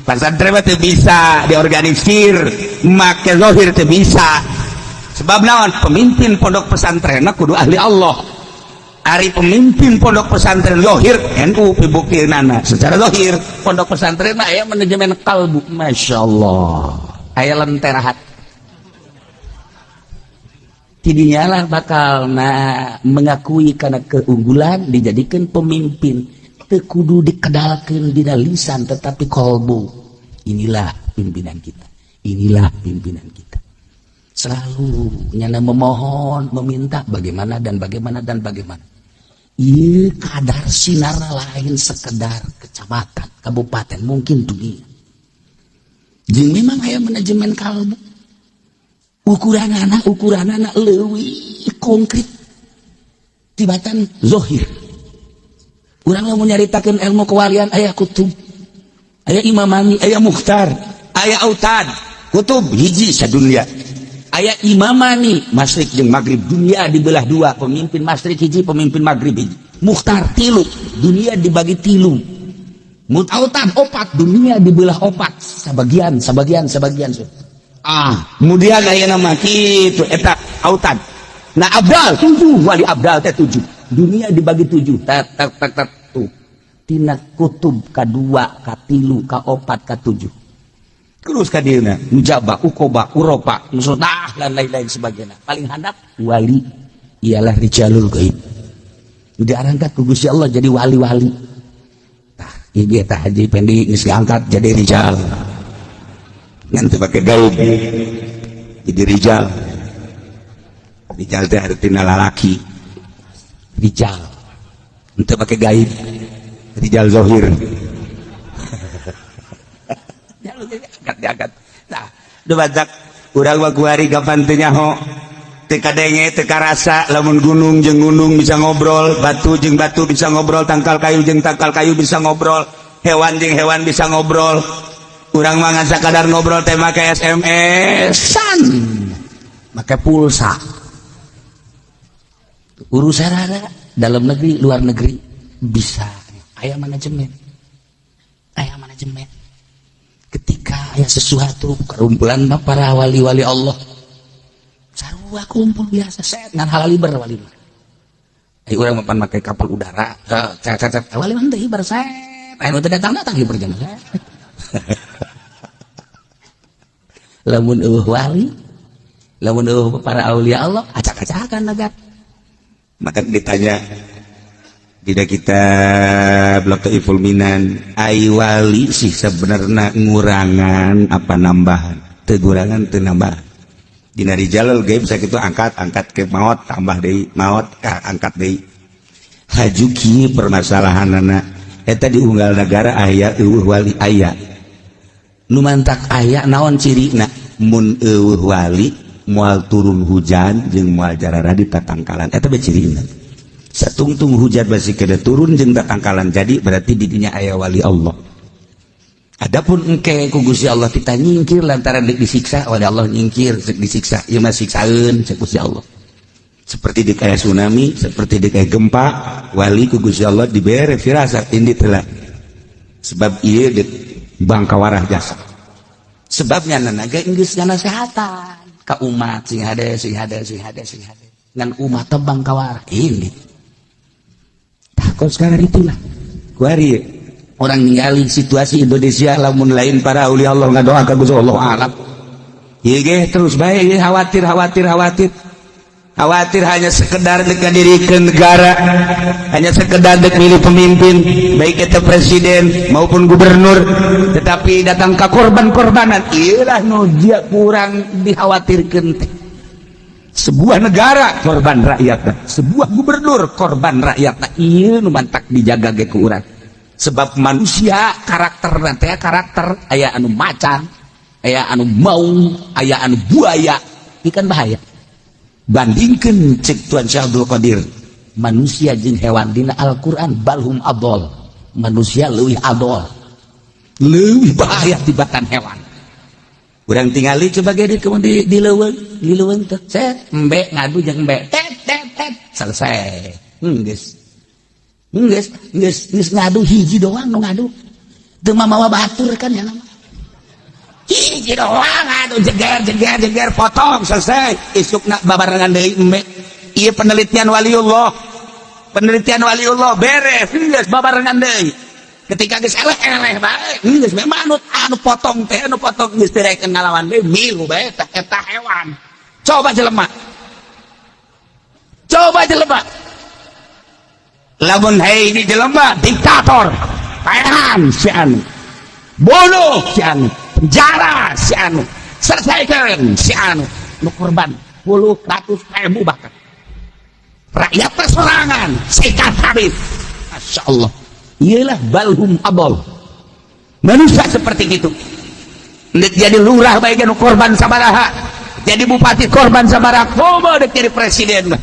Pesantren mah teu bisa diorganisir, make zahir teu bisa. Sebab naon? Pemimpin pondok pesantren kudu ahli Allah. Ari pemimpin pondok pesantren zahir NU pibuktinana secara zahir pondok pesantren mah aya manajemen kalbu, Masya Allah, aya lentera hati. Tidinya lah bakal nah mengakui karena keunggulan dijadikan pemimpin, teu kudu dikedalkeun dina lisan, tetapi kolbu. Inilah pimpinan kita, inilah pimpinan kita. Selalu nyana memohon, meminta bagaimana dan bagaimana dan bagaimana. Iya, kadar sinar lain sekedar kecamatan, kabupaten, mungkin dunia. Jeung memang aya manajemen kalbu, ukuran anak, ukuran anak lebih konkret tibatan zohir. Urang mau nyaritakan ilmu kewalian, aya kutub, aya imamani, aya mukhtar, aya autad. Kutub hiji sadunia, aya imamani masyrik jeung maghrib, dunia dibelah dua, pemimpin masyrik hiji, pemimpin maghrib hiji. Mukhtar tilu, dunia dibagi tilu. Autad opat, dunia dibelah opat, sabagian, sabagian, sabagian. Ah, kemudian aya nama kitu, eta autad. Nah, abdal tujuh, wali abdal teh tujuh, dunia dibagi tujuh. Tek tek tek tek, tuh tina kutub kadua, katilu, kaopat, katujuh, terus kadieuna nujaba, ukoba, uropa, nusutah, dan lain-lain sebagainya. Paling handap wali ialah rijalul gaib. Diangkat ku Gusti Allah jadi wali-wali. Tah, ieu tah Haji Pendi geus diangkat jadi rijal, ngan teu pake gaib, jadi rijal. Rijal teh artina lalaki. Rijal henteu pake gaib, rijal zohir. Diangkat, diangkat. Nah, duh, badak urang mah kuari kapan teu nyaho, teu kadenge, teu karasa lamun gunung jeung gunung bisa ngobrol, batu jeung batu bisa ngobrol, tangkal kayu jeung tangkal kayu bisa ngobrol, hewan jeung hewan bisa ngobrol. Urang mah ngan sakadar ngobrol teh make SMS-an, make pulsa. Urusan ada dalam negeri, luar negeri bisa. Aya manajemen, aya manajemen. Ketika aya sesuatu, kerumpulan para wali-wali Allah sarua kumpul biasa, set ngan halal iber wali mah. Ai urang mah pan make kapal udara, cet cet cet, wali mah teu iber, set aya nu teu datang-datang hiber jeung set. Lamun eueuh wali, lamun eueuh para aulia Allah, acak-acakan negara. Maka ditanya tidak kitab Lataiful Minan, ai wali sih sebenarnya ngurangan apa nambahan? Tegurangan, teu nambahan. Dina rijalul gaib sakitu angkat angkat ke maut, tambah deui maut ka angkat deui. Haju kieu permasalahanana eta, di unggal negara aya eueuh wali? Aya. Nu mantak aya naon cirina? Mun eueuh wali, moal turun hujan jeung moal jarara di tatangkalan. Eta bae cirina. Satungtung hujan masih kena turun jeung tatangkalan jadi, berarti didinya aya wali Allah. Adapun engke ku Gusti Allah kita nyingkir lantaran disiksa wali Allah, nyingkir disiksa, ieu mah siksaeun cek Gusti Allah. Seperti di kayak tsunami, seperti di kayak gempa, wali ku Gusti Allah dibere firasat ini telah sebab ieu di bangkawarah jasa. Sebabnya nanaga geus ngasehatan ka umat, sing hade, sing hade, sing hade, sing hade, ngan umat teh bangkawarah ini. Tah, sekarang itulah kuari orang ningali situasi Indonesia, lamun lain para aulia Allah ngadoa ka Gusti Allah, alam ieu ge terus bae ieu khawatir, khawatir, khawatir, khawatir. Hanya sekedar dek ngadirikan negara, hanya sekedar dek milih pemimpin, baik itu presiden maupun gubernur, tetapi datang ke korban-korbanan. Iyalah nu dia kurang dikhawatirkan teh. Sebuah negara korban rakyat, sebuah gubernur korban rakyat. Nah, iya nu mantak dijaga ge ku urang, sebab manusia karakter nanti, karakter aya anu macan, aya anu maung, aya anu buaya. Ini kan bahaya. Bandingkan cek Tuan Syekh Abdul Qadir, manusia jeung hewan dina Al-Quran, balhum adol, manusia leuwih adol, leuwih bahaya tibatan hewan. Urang tingali coba ge di leuweung, di leuweung teh set embe ngadu jeung embe, tet tet tet, selesai. Geus. Geus geus geus ngadu hiji doang nu ngadu. Teu mamawa batur kan ya nama. Hiji doang ngadu jeger jeger jeger potong selesai. Isukna babarengan deui embe. Ieu penelitian waliullah. Penelitian waliullah beres geus babarengan deui. Ketika geus eleh-eleh bae geus memang anu anu potong teh anu potong geus direkeun ngalawan deui milu bae tah eta hewan. Coba jelema. Coba jelema. Lamun hei ini jelema diktator, tahan si anu, bunuh si anu, penjara si anu, selesaikan si anu, nu korban puluh ratus ribu bahkan rakyat persorangan sikat habis. Masya Allah, iyalah balhum abol manusia seperti itu. Ndek jadi lurah bae nu korban sabaraha, jadi bupati korban sabaraha, komo dek jadi presiden.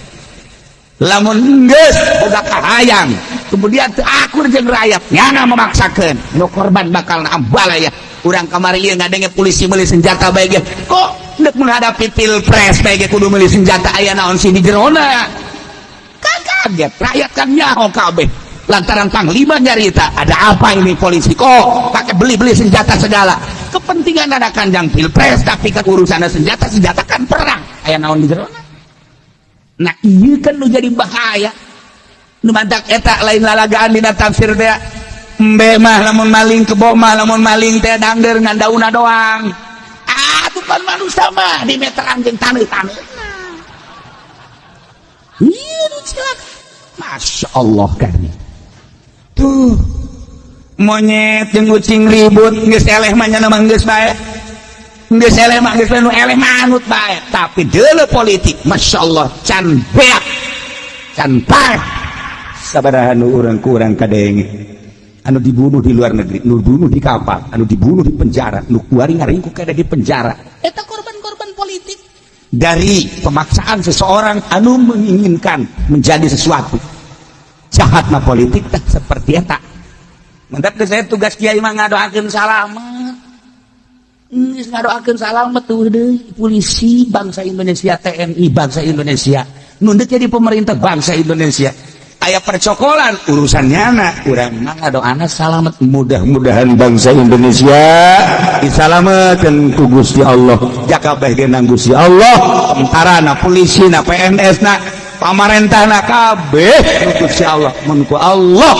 Lamun geus boga kahayang kemudian teu akur jeung rakyat nyana memaksakeun nu korban bakal ambalaya. Urang kamari ieu ngadenge polisi meuli senjata bae ge kok ndek menghadapi pilpres bae ge kudu meuli senjata aya naon sih di jerona. Kan kaget rakyat kan nyaho kabeh lantaran panglima nyarita ada apa ini polisi kok pakai beli-beli senjata segala kepentingan ada kanjang pilpres tapi kan urusan senjata senjata kan perang aya naon di jerona. Nah iya kan nu jadi bahaya nu mantak eta lain lalagaan dina tafsir teh embe mah lamun maling kebo mah lamun maling teh dangder ngan dauna doang. Ah tuh pan manusia mah di meteran jeung taneuh-taneuh. Iya nu cilaka. Masya Allah kan tuh monyet jeung ucing ribut geus eleh mah nya mah geus bae. Geus eleh mah geus nu eleh manut bae, tapi deuleu politik Masya Allah can beak can parah. Sabaraha nu urang ku urang kadenge anu dibunuh di luar negeri, nu dibunuh di kapal, anu dibunuh di penjara, nu kuari ngaringkuk kada di penjara. Eta korban-korban politik dari pemaksaan seseorang anu menginginkan menjadi sesuatu. Jahat mah politik teh seperti eta. Mantap ke saya tugas kiai mah ngadoakeun salamet. Geus ngadoakeun salamet tuh deui polisi bangsa Indonesia, TNI bangsa Indonesia, nu deuk jadi pemerintah bangsa Indonesia. Aya percokolan urusan nyana, urang mah ngadoana salamet, mudah-mudahan bangsa Indonesia disalametkeun ku Gusti Allah. Jaka bae genang Gusti Allah, tentara na, polisi na, PNS na, pamarentah na kabeh ku Gusti Allah. Mun ku Allah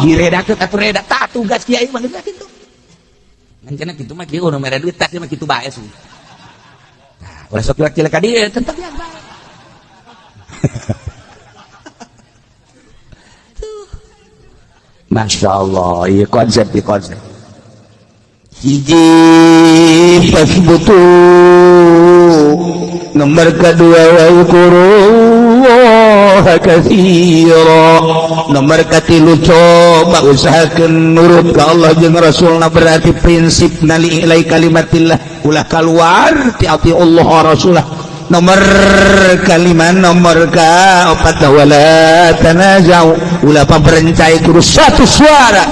diredakeun atuh reda, tah tugas kiai mah geus kitu. Ngan kitu mah kieu nu mere duit tah mah kitu bae sih. Nah, ulah sok cilaka ka dieu tetep ya bae. Masya Allah, iya konsep, iya konsep. Hiji fasbutu, nomor kedua wazkurullaha katsira, nomor katilu coba usahakeun nurut ka Allah jeung Rasulna, berarti prinsip nali ilai kalimatillah ulah keluar ti ati Allah wa Rasulah. Nomor kalima nomor ka opat wala tanazau ulah paberencai kudu satu suara.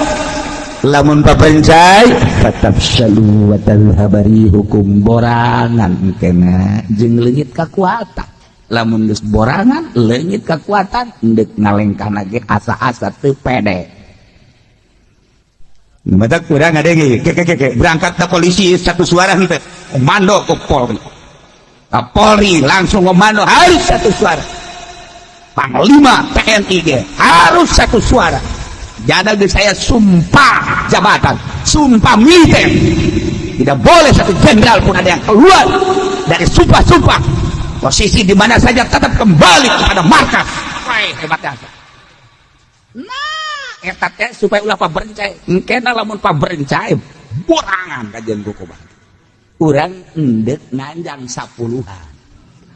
Lamun paberencai fatafshalu wa tadhhabari hukum borangan kena jeung leungit kakuatan. Lamun geus borangan leungit kakuatan endek ngalengkahna ge asa-asa teu pede. Mata kurang ngadenge ke ke ke berangkat ke polisi satu suara henteu komando ke Polri. Kapolri langsung komando harus satu suara. Panglima TNI ge harus satu suara. Jadi saya sumpah jabatan, sumpah militer. Tidak boleh satu jenderal pun ada yang keluar dari sumpah-sumpah. Posisi di mana saja tetap kembali kepada markas. Wah, hebatnya. Nah, eta teh supaya ulah paberencai. Engkena lamun paberencai borangan kajian kuku bang. Urang endek nganjang 10-an.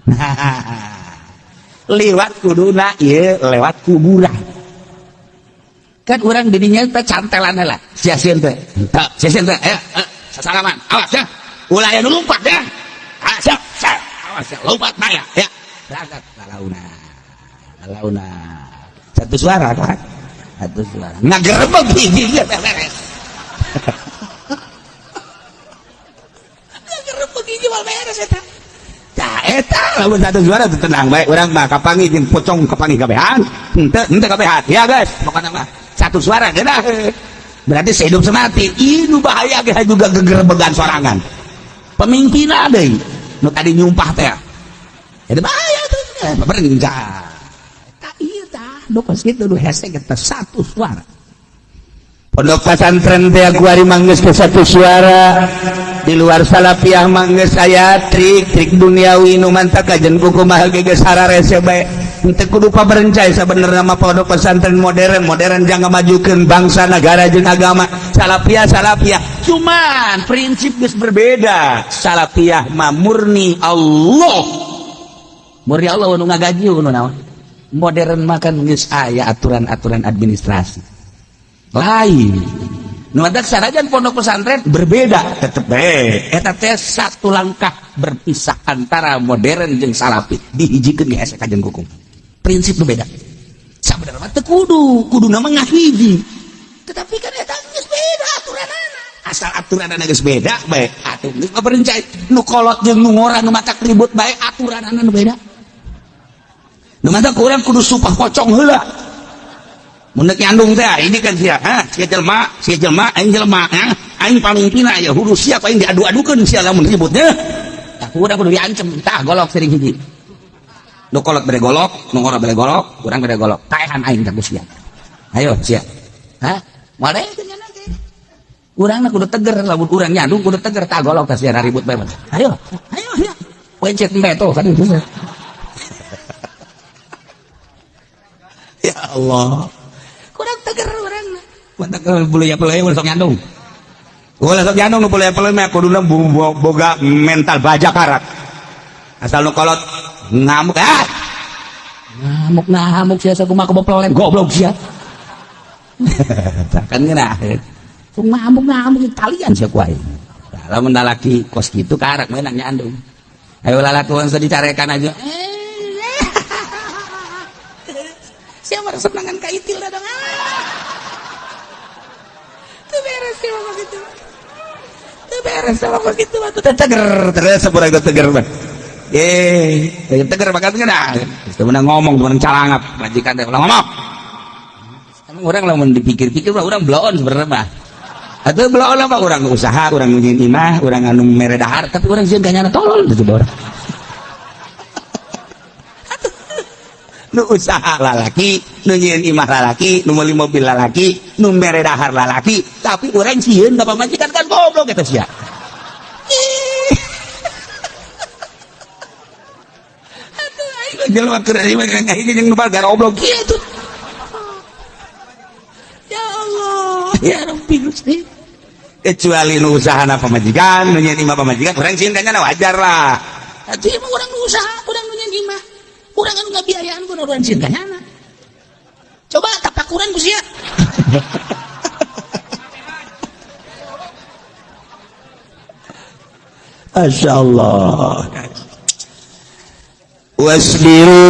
Nah, liwat kuduna ieu lewat kuburan. Kan urang didinya teh cantelan heula. Sia-sieun teh. Henteu, sia-sieun teh. Ayo, sasalaman. Awas ya. Ulah aya nu lompat ya. Ah, siap, siap. Awas ya, lompat maya ya. Berangkat lalauna. Lalauna. Satu suara kan? Satu suara. Ngagerebeg hiji ge beres. Ngagerebeg hiji mah beres eta. Tah eta. Lamun satu suara tuh tenang baik urang mah kapanggih jeung pocong kapanggih kabehan. Henteu henteu kabehan. Ya guys, pokoknya mah satu suara geunah. Berarti sehidup semati. Ih nu bahaya ge juga gegerbegan sorangan. Pemimpin deui nu tadi nyumpah teh. Jadi bahaya tuh. Berencana. Tak ieu tah, nu kos kitu nu hese ge satu suara. Pondok pesantren teh kuari manggeus ke satu suara. Di luar salafiyah manggeus aya trik-trik duniawi nu mantak kajen kumaha ge geus hararese bae. Henteu kudu paberencai sabenerna mah pondok pesantren modern, modern jangan majukeun bangsa negara jeung agama. Salafiyah salafiyah, cuman prinsip geus berbeda. Salafiyah mah murni Allah. Murni Allah nu ngagaji nu naon. Modern mah kan geus aya aturan-aturan administrasi. Lain. Nu matak sanajan pondok pesantren berbeda tetep bae. Eta teh satu langkah berpisah antara modern jeung salafi dihijikeun ge hese kajen hukum. Prinsip nu beda. Sabenerna mah teu kudu, kuduna mah ngahiji. Tetapi kan eta geus beda aturanana. Asal aturanana geus beda bae, atuh geus paberencai. Nu kolot jeung nu ngora nu matak ribut bae aturanana nu beda. Nu matak urang kudu supah pocong heula. Mun deuk nyandung teh ini kan sia, ha, sia jelema, aing jelema, ha, aing pamimpinna ya kudu siap aing diadu-adukeun sia lamun ributnya. Tah urang kudu diancem, tah golok sering hiji. Nu kolot bere golok, nu ngora bere golok, urang bere golok. Taehan aing tah ku sia. Ayo sia. Hah? Moal daekeun nya nanti. Urangna kudu teger, lamun urang nyandung kudu teger tah golok tah sia ribut bae. Ayo, ayo sia. Wencet embe tuh kan itu. Ya Allah. Kurang teger urangna. Mantak bulu ya peleuh ulah sok nyandung. Ulah sok nyandung nu bulu ya peleuh mah kuduna boga mental baja karat. Asal nu kolot ngamuk ah. Ngamuk ngamuk sia sakumaha kebopelen goblok sia. Kan ngeunah. Sok ngamuk ngamuk talian sia ku aing. Lamun lalaki kos kitu karak meunang nyandung. Ayo lalaki langsung dicarekan aja. Siapa resep nangan ka itil dah dong. Teu beres siapa begitu. Teu beres siapa begitu atuh teh teger terus sampura teger mah. Teger bakat geuna. Geus teu meunang ngomong teu meunang calangap majikan teh ulah ngomong. Emang urang lamun dipikir-pikir mah urang bloon sebenarnya mah. Atuh bloon mah urang usaha, urang nyieun imah, urang anu mere dahar, tapi urang sieun kanyana tolol gitu urang. Nu usaha lalaki, nu nyieun imah lalaki, nu meuli mobil lalaki, nu mere dahar lalaki, tapi urang sieun ka pamajikan kan goblok eta sia. Atuh aing jelema keur aing mah ngahiji jeung nu goblok kieu. Ya Allah, ya Rabbi Gusti. Kecuali nu usahana pamajikan, nu nyieun imah pamajikan, urang sieun kanyana wajar lah. Atuh emang urang nu usaha, urang nu nyieun imah. Urang anu ngabiayaan ku urang sieun kanyana. Coba tapakuran ku sia. Masya Allah. Wasbiru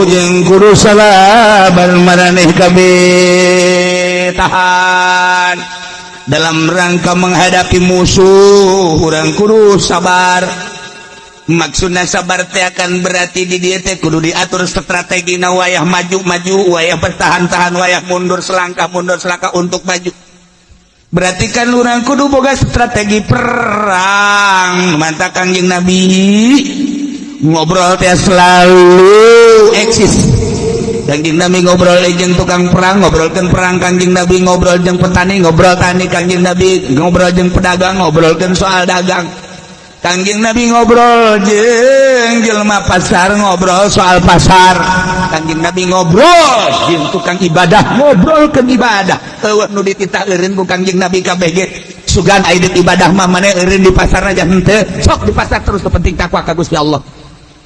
jeung kudu sabar maraneh kabeh tahan dalam rangka menghadapi musuh urang kudu sabar. Maksudna sabar teh akan berarti di dieu teh kudu diatur strategina wayah maju-maju, wayah bertahan-tahan, wayah mundur selangkah untuk maju. Berarti kan urang kudu boga strategi perang. Mantap Kangjeng Nabi ngobrol teh selalu eksis. Kangjeng Nabi ngobrol jeung tukang perang, ngobrolkeun perang. Kangjeng Nabi ngobrol jeung petani, ngobrol tani. Kangjeng Nabi ngobrol jeung pedagang, ngobrolkeun soal dagang. Kangjeng Nabi ngobrol jeung jelema pasar, ngobrol soal pasar. Kangjeng Nabi ngobrol jeung tukang ibadah, ngobrolkeun ibadah. Eueuh nu dititah eureun ku Kangjeng Nabi kabeh ge. Sugan aya ibadah mah maneh eureun di pasar aja henteu. Sok di pasar terus penting takwa ka Gusti Allah.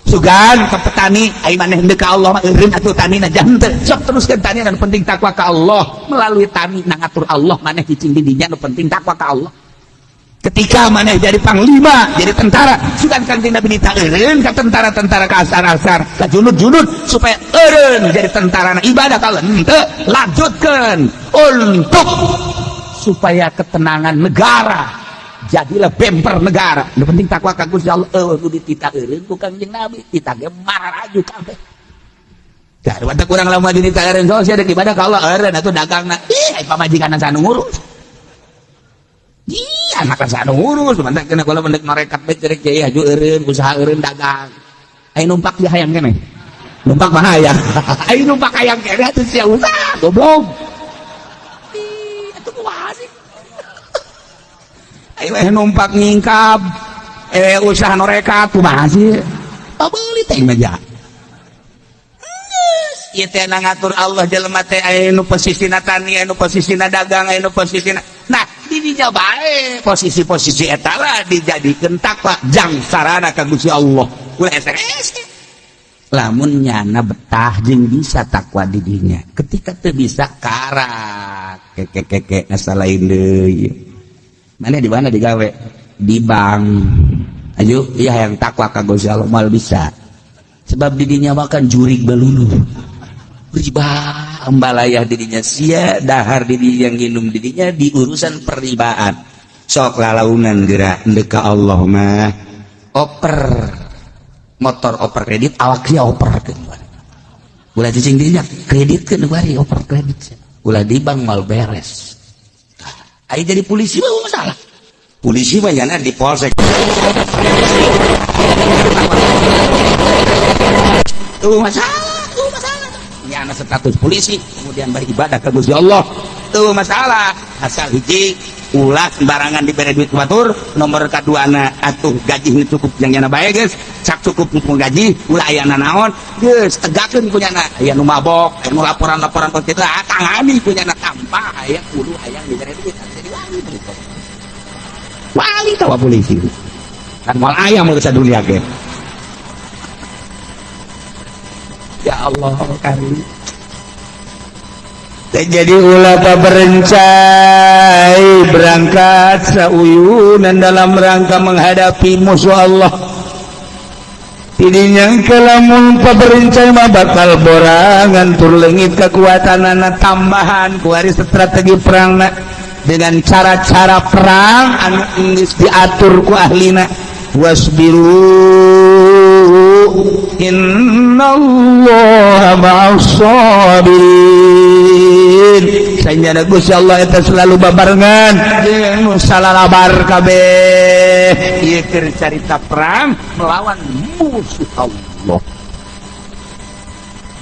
Sugan ka petani ai maneh henteu ka Allah mah eureun atuh tani na henteu. Sok teruskeun tani anu penting takwa ka Allah. Melalui tani na ngatur Allah maneh cicing di dinya nu penting takwa ka Allah. Ketika maneh jadi panglima, jadi tentara, sugan Kangjeng Nabi ditah eureun ka tentara-tentara ka asar-asar, ka junud-junud supaya eureun jadi tentara na ibadah ka henteu, lanjutkeun untuk supaya ketenangan negara Jadilah bemper negara. Nu penting takwa ka Gusti Allah. Eueuh nu dititah eureun ku Kangjeng Nabi, titah ge maraju kabeh. Dar kurang lama dititah eureun soal sia ibadah ka Allah eureun atuh dagangna. Ih, ai pamajikan anu ngurus. Ih, anak anu ngurus, mantak kena kalau mendek marekat bae cerek kiai aju eureun usaha eureun dagang. Ai numpak dia hayang keneh. Numpak mah hayang. Ai numpak hayang keneh atuh sia usaha goblok. Ih, atuh kumaha sih? Ai weh numpak nyingkap usaha norekat kumaha sih? Pabeuli teh meja. Ieu teh ngatur Allah jelema teh aya nu posisina tani, aya nu posisina dagang, aya nu posisina. Nah, di dinya bae posisi-posisi eta lah dijadikeun takwa jang sarana ka Gusti Allah. Ulah hese-hese. Lamun nyana betah jeung bisa takwa di dinya. Ketika teu bisa karak keke keke lain deui. Mana di mana digawe? Di bank. Ayo, iya yang takwa ka Gusti Allah mal bisa. Sebab di dinya makan jurig balulu. Riba ambalayah dirinya sia dahar diri yang nginum dirinya di urusan perribaan. Sok lalaunan gerak ndeka Allah mah oper motor oper kredit awak sia oper ke ulah cicing dinya kredit ke bari oper kredit ulah di bank mal beres. Ayo jadi polisi mah masalah polisi mah nyana di polsek tuh masalah. Nyana status polisi kemudian beribadah ke Gusti Allah tuh masalah. Asal hiji ulah sembarangan diberi duit batur nomor kaduana atuh gaji ini cukup yang nyana bae geus cak cukup mumpung gaji ulah aya naon geus tegakeun ku nyana aya nu mabok aya nu laporan-laporan kitu ah tangani ku nyana tanpa aya kudu aya diberi duit jadi wali wali tawa polisi kan moal aya mun dunia ge. Ya Allah kari. Jadi ulah berencai berangkat sauyunan dalam rangka menghadapi musuh Allah. Tidinya kelamun paberencai mah bakal borangan tur leungit kekuatanana tambahan kuari strategi perangna dengan cara-cara perang anu geus diatur ku ahlina. Wasbiru innallaha ma'as sabirin. Sanjana Gusti Allah eta selalu babarengan jeung nu salalabar kabeh. Ieu keur carita perang melawan musuh Allah.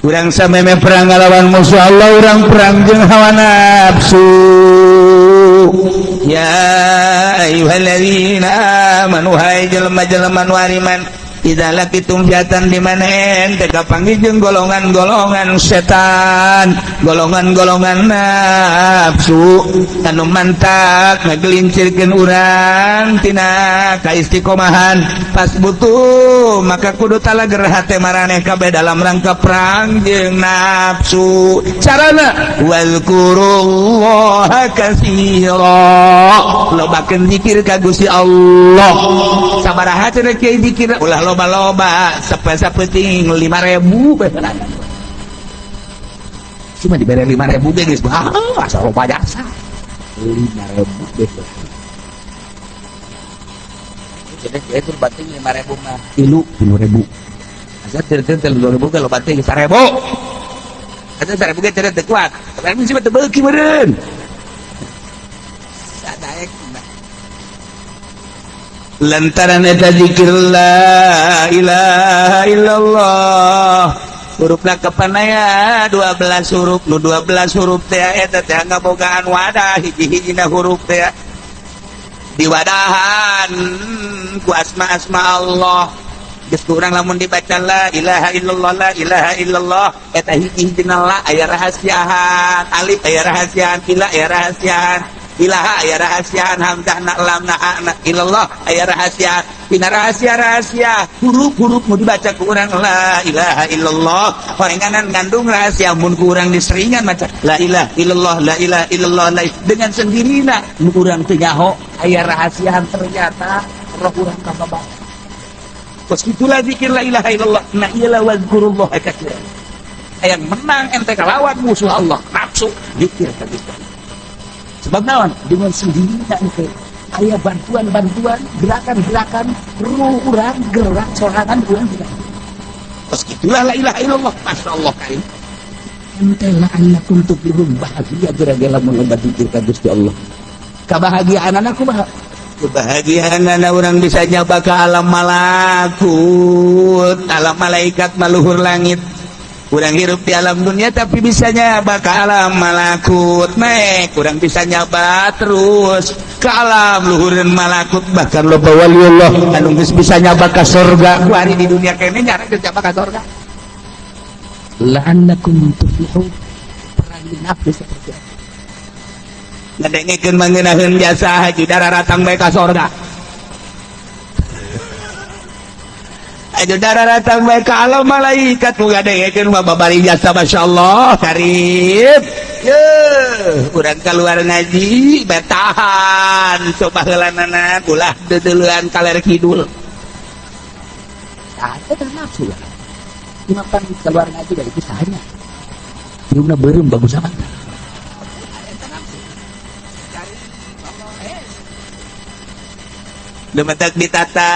Urang sameme perang ngalawan musuh Allah, urang perang jeung hawa nafsu. Ya ayyuhalladzina amanu hai jelema-jelema nu ariman idza laqitum fiatan di mana ente kapanggih jeung golongan-golongan setan, golongan-golongan nafsu anu mantak ngagelincirkeun urang tina kaistiqomahan. Pas butuh maka kudu talager hate maraneh kabeh dalam rangka perang jeung nafsu. Carana wazkurullaha katsira, lobakeun zikir ka Gusti Allah. Sabaraha cenah kieu zikir ulah loba-loba sapeting 5.000 cuma diberi 5.000 geus ah asa loba jasa 5.000 beh. Jadi itu bating 5.000 mah tilu 3.000 asa teu 2.000 ge loba teh 1.000 asa 1.000 ge teu kuat tapi sih teu beuki meureun sadaek. Lantaran eta zikir la ilaha illallah hurufna kepanaya 12 huruf nu 12 huruf teh eta teh ngabogaan wadah hiji-hijina huruf teh diwadahan ku asma-asma Allah. Geus kurang lamun dibaca la ilaha illallah la ilaha illallah eta hiji-hijina la aya rahasiaan, alif aya rahasiaan, ila aya rahasiaan, ilaha aya rahasiaan, hamzah na lam na a na ilallah aya rahasiaan. Tina rahasia-rahasia huruf-huruf mau dibaca ku urang la ilaha illallah horenganan ngandung rahasia. Mun ku urang diseringan maca la ilaha illallah la ilaha illallah la dengan sendirinya mun urang teu nyaho aya rahasiaan ternyata roh urang kababawa. Kos itulah zikir la ilaha illallah. Nah iyalah wazkurullah katsiran. Yang menang ente kalawan musuh Allah nafsu zikir ka Gusti. Sebab naon dengan sendirinya ente Aya bantuan-bantuan, gerakan-gerakan, ruh urang gerak sorangan urang tidak. Terus itulah la ilaha illallah, masya Allah karim. Ente la'allakum tuflihun, bahagia gara-gara mengobat zikir ka Gusti Allah. Kebahagiaan anakku bah. Kebahagiaan anak orang bisa nyaba ke alam malakut, alam malaikat maluhur langit. Kurang hirup di alam dunia tapi bisa nyaba ke alam malakut, mek kurang bisa nyaba terus ke alam luhureun malakut, bahkan loba waliullah anu geus bisa nyaba ka surga. Ku hari di dunia kene nyara geus nyaba ka surga. La'allakum tuflihun. Perangi nafsu seperti apa? Ngadengekeun mangenaheun jasa haji dararatang bae ka sorga. Ayo dararatang bae ka alam malaikat, nu ngadengekeun mah babari jasa, masyaallah karib. Yeuh, urang keluar ngaji betahan coba heulanana ulah deudeulean kaler kidul. Tah eta nafsu lah. Makan keluar ngaji dari kisahnya. Hirupna beureum bagus amat. Demetak ditata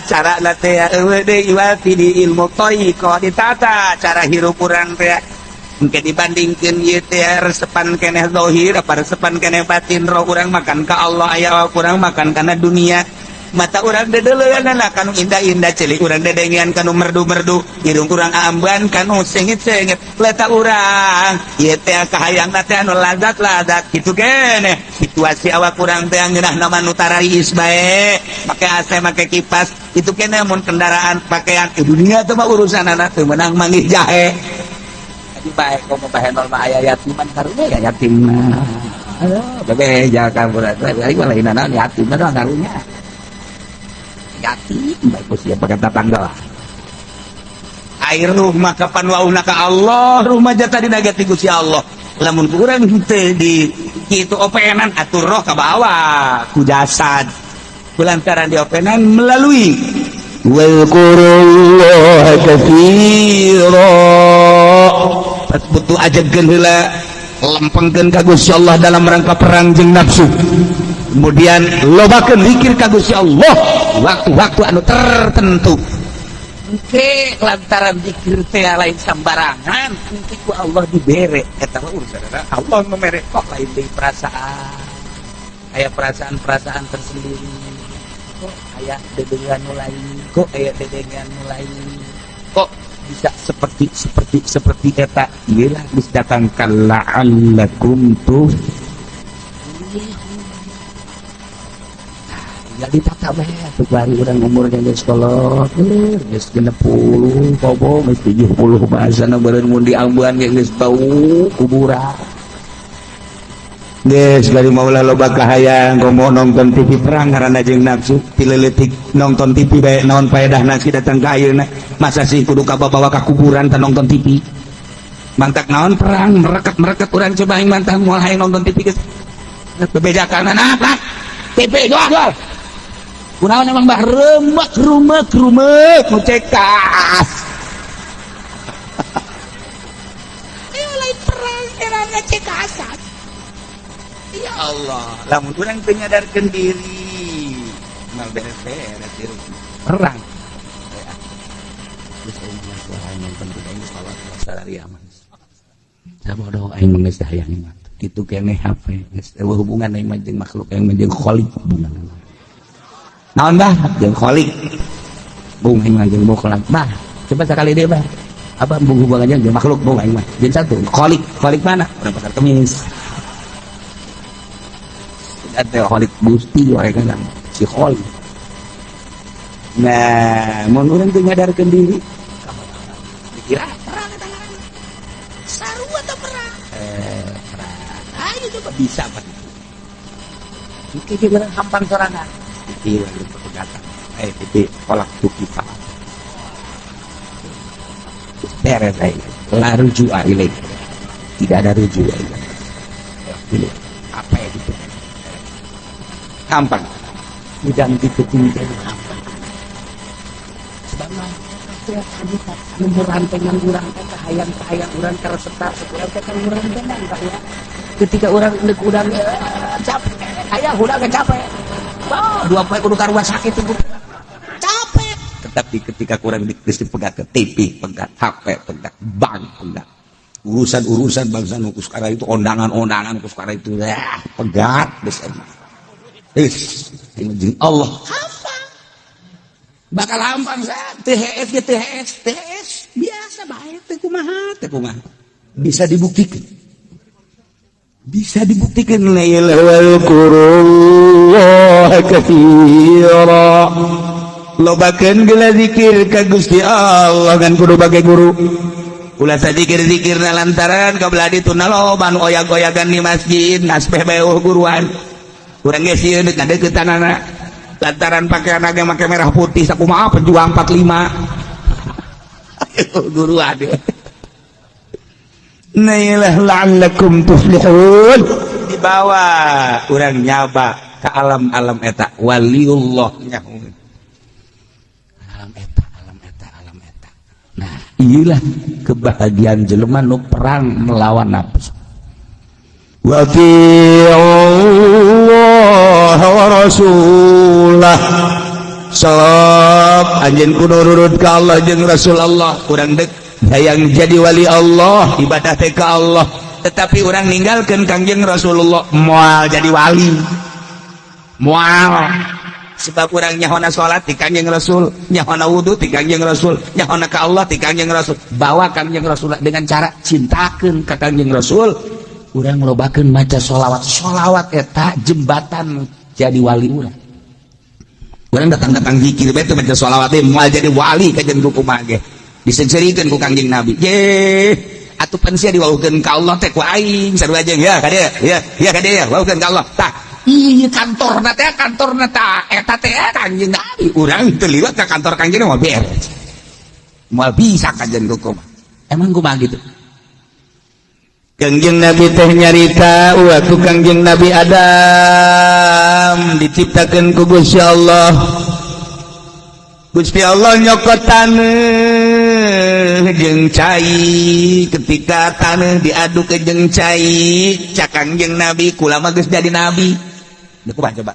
cara teh eueuh deui iwati di ilmu thariqah ditata cara hirup urang teh engke dibandingkeun ieu teh resepan keneh zahir apa resepan keneh batin. Roh urang makan ka Allah, aya awak urang makan kana dunia. Mata urang dedeleuanana kanu indah-indah, celik urang dedengean kanu merdu-merdu, irung urang aambean kanu sengit-sengit, leta urang ieu teh kahayangna teh anu lazat-lazat kitu keneh. Situasi awak urang teh ngeunah nama nu tarariis bae, make AC make kipas itu keneh, mun kendaraan pakaian di dunia teh mah urusanana teu meunang manggih jahe. Jadi bae komo bahenol mah aya yatiman karunya ya yatim. Aduh, bebe jangan berat. Aing mah lain naon yatim mah karunya. Yatim baik usia pakai tetangga lah. Air rumah kapan wauna ka Allah, rumah jatah dinaga ti Gusti Allah. Lamun kurang henteu di kitu openan atur roh ka bawah ku jasad. Kulantaran diopenan melalui wazkurullaha katsira. Pas butuh ajegeun heula lempengkeun ka Gusti Allah dalam rangka perang jeung nafsu. Kemudian lobakeun zikir ka Gusti Allah waktu-waktu anu tertentu. Engke lantaran zikir teh lain sambarangan, engke ku Allah dibere. Eta mah urusan Allah memere kok lain deui perasaan. Aya perasaan-perasaan tersendiri. Kok aya dedengean nu lain, kok aya dedengean nu lain. Kok bisa seperti seperti seperti eta? Ieu lah geus datang ka la'allakum tuflihun. Jadi ditata bae atuh bari urang umurnya geus kolot, geus 60, kobo geus 70 bahasana beureun mun diambean ge geus bau kuburan. Geus bari maulah loba kahayang komo nonton TV perang ngaranna jeung nafsu tileuletik nonton TV bae naon paedahna si datang ka ayeuna, masa sih kudu kabawa ka kuburan tah nonton TV. Mantak naon perang merekat-merekat urang coba aing mantah moal hayang nonton TV geus. Bebejakan anak lah. TV jual jual. Kunaon emang bah remek rumek rumek nu cekas. Ieu lain perang erana cekasan. Ya Allah, lamun urang teu nyadarkeun diri, mal beres-beres hirup. Perang. Geus aing mah suara yang penting aing salat sarari aman. Sabodo aing mah geus hayang mah. Kitu keneh HP geus eueuh hubungan aing mah jeung makhluk, aing mah jeung Khalik hubungan. Naon bah jeung Khalik. Bung aing mah jeung boklat. Bah, coba sekali deh bah. Apa bung hubungannya jeung makhluk bung aing mah. Jeung satu, Khalik. Khalik mana? Urang pasar Kemis. Ada Khalik Gusti wae kan si Khalik. Nah, mun urang teu nyadarkeun diri, dikira perang eta ngaranna. Sarua teh perang. Perang. Ayo coba bisa apa itu. Engke ge urang hampang sorangan. Iki lalu pegatan. Titik kolak tukipa. Beres aing. La ruju'a ilaik. Tidak ada rujuk ilaik. Ini apa ya gitu. Gampang. Bidang gitu tinggi gampang. Sebab mah anu merantengan urang teh kahayang-kahayang urang karesep urang teh kan merantengan tah ya. Ketika urang deuk urang capek, aya urang capek. Oh, 2 poe kudu ka rumah sakit itu. Capek. Tetapi ketika kurang geus dipegat ke TV, pegat HP, pegat bank, pegat urusan-urusan bangsa nu sekarang itu, undangan-undangan ku sekarang itu, ya pegat geus emang. Geus jeung Allah hampang. Bakal hampang sa THS ge THS, THS biasa bae teh kumaha teh kumaha. Bisa dibuktikan. Bisa dibuktikan Wadhkurullah katsira, lobakeun geula zikir ka Gusti Allah, ngan kudu bage guru. Ulah zikir-zikir na lantaran kabelah ditu na loba nu oyag-oyagan di masjid, nasbeh bae guruan. Urang ge sieun ngadeuketanana lantaran pakaian ge make merah putih, sakumaha pejuang 45. Ayo guruan. Nailah la'allakum tuflihun. Dibawa urang nyaba ke alam-alam eta waliullah nyaho. Alam eta, alam eta, alam eta. Nah, inilah kebahagiaan jelema nu perang melawan nafsu. Wa Allah wa rasulah. Sok anjeun kudu nurut ka Allah jeung Rasul Allah. Urang dek hayang jadi wali Allah, ibadah teh ka Allah, tetapi urang ninggalkeun Kangjeng Rasulullah, moal jadi wali, moal. Sebab urang nyahona salat ti Kangjeng Rasul, nyahona wudu ti Kangjeng Rasul, nyahona ka Allah ti Kangjeng Rasul. Bawa Kangjeng Rasul dengan cara cintakeun ka Kangjeng Rasul. Urang lobakeun maca sholawat. Sholawat eta jembatan jadi wali urang. Urang datang-datang zikir bae teu maca sholawat teh moal jadi wali kajen kumaha ge. Diseungseurikeun ku Kangjeng Nabi. Ye, atuh pan sia diwauhkeun ka Allah teh ku aing sarua jeung ya kadieu ya, ya kadieu ya, wauhkeun ka Allah. Tah, ieu kantorna teh, kantorna tah eta teh Kangjeng Nabi. Urang teu liwat ka kantor Kangjeng mah beres. Moal bisa kajen kumaha. Emang kumaha gitu? Kangjeng Nabi teh nyarita waktu Kangjeng Nabi Adam diciptakeun ku Gusti Allah. Gusti Allah nyokot taneuh jeung cai. Ketika taneuh diaduk ke jeung cai, cak Kangjeng Nabi, "Kula mah geus jadi nabi." Deuk kumaha coba?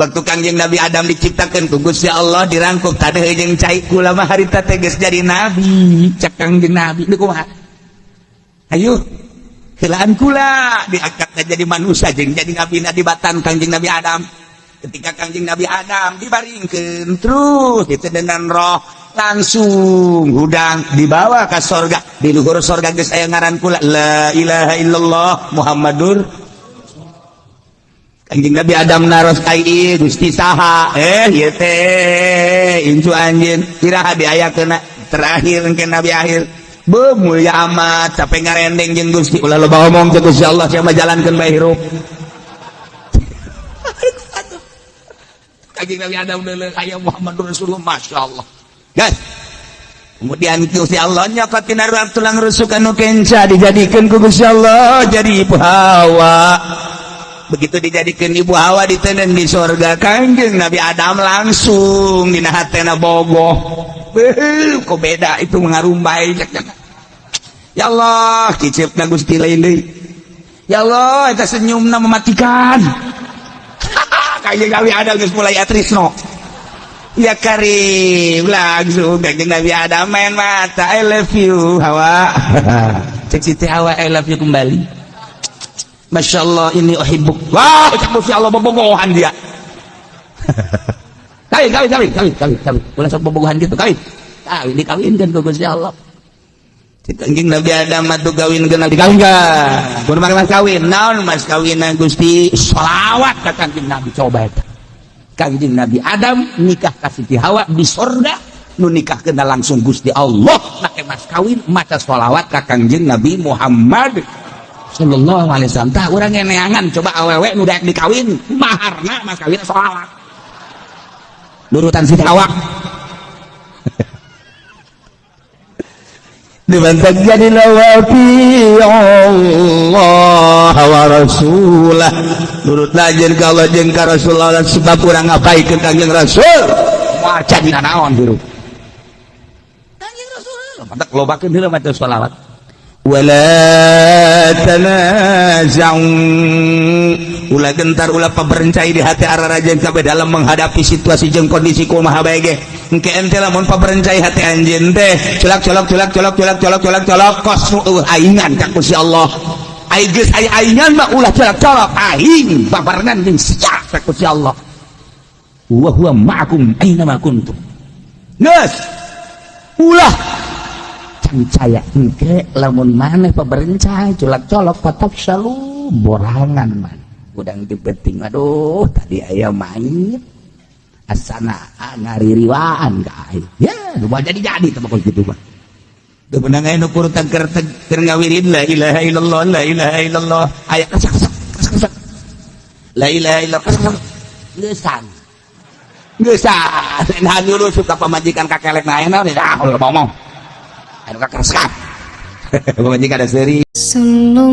Waktu Kangjeng Nabi Adam diciptakeun ku Gusti Allah, dirangkup taneuh jeung cai, "Kula mah harita teh geus jadi nabi," cak Kangjeng Nabi. Deuk kumaha? Ayo heulaan kula diangkat jadi manusia jeung jadi nabi di batan Kangjeng Nabi Adam. Ketika Kangjeng Nabi Adam dibaringkeun terus dengan roh, langsung hudang dibawa ke sorga. Di luhur sorga geus aya ngaran kula, la ilaha illallah Muhammadur. Kangjeng Nabi Adam naros, "Ai Gusti saha?" "Eh, ieu teh incu anjeun." Iraha diayakeun terakhir? Engke nabi akhir. Be mulia amat sampai ngarendeng jeung Gusti. "Ulah loba omong," cek Gusti Allah, "sia mah jalankeun bae hirup." Kangjeng Nabi Adam deuleu aya Muhammadur Rasulullah, Masya Allah. Guys, kemudian Gusti Allah nyokot tina tulang rusuk anu kenca, dijadikan ku Gusti Allah jadi Ibu Hawa. Begitu dijadikan Ibu Hawa, ditenen di sorga, Kangjeng Nabi Adam langsung dina hatena bogoh. Beuh, kok beda itu mengarumbai cek cek. Ya Allah, cicipna Gusti lain deui. Ya Allah, eta senyumna mematikan. Kangjeng Nabi Adam geus mulai atrisno. Ya Karim, langsung Kangjeng Nabi Adam main mata, "I love you, Hawa." Cek Siti Hawa, "I love you kembali." "Masya Allah, ini uhibbuk." Wah, cek Gusti Allah bobogohan dia. Kawin, kawin, kawin, kawin, kawin, kawin. Ulah sok bobogohan gitu, kawin. Kawin, dikawinkan ku Gusti Allah. Kangjeng Nabi Adam atuh kawin kenal dikawinkan. Kudu make mas kawin. Naon mas kawin Gusti? Sholawat ka Kangjeng Nabi, coba eta. Kangjeng Nabi Adam nikah ka Siti Hawa di sorga, nu nikah kena langsung Gusti Allah make mas kawin maca sholawat ka Kangjeng Nabi Muhammad sallallahu alaihi wasallam. Tah, urang neangan coba awewe nu daek dikawin, maharna mas kawin sholawat. Nurutan Siti Hawa. Dibantak jadi lawati Allah wa rasulah, nurut jeung ka Allah jeung ka Rasulullah, sebab urang ngabaikeun Kangjeng Rasul. Moal jadi nanaon hirup. Kangjeng Rasul matak lobakeun heula maca sholawat. Wala tanaza'u. Ulah gentar, ulah paberencai di hati ararajen kabeh dalam menghadapi situasi jeung kondisi kumaha bae ge. Engke ente lamun paberencai hati anjeun teh culak colok culak colok culak colok culak colok, kos nu eueuh aingan ka Gusti Allah. Ai geus aya aingan mah ulah culak colok, aing babarengan jeung sia ka Gusti Allah. Wa huwa ma'akum aina ma kuntum. Geus ulah cangcaya. Engke lamun maneh paberencai culak colok, fatafsyalu, borangan man udang di penting. Aduh, tadi aya mayit asana ngaririwaan ka aing ya, nu jadi jadi teh mah kitu mah. Teu meunang aya nu kurutan keur keur ngawirid la ilaha illallah, la ilaha illallah, aya kesak kesak kesak kesak, la ilaha illallah, kesak kesak, geusan geusan. Nah, dulu suka pamajikan kakelek. Nah, aya naon? Ah, ulah ngomong anu kakereskan pamajikan ada seri. صلى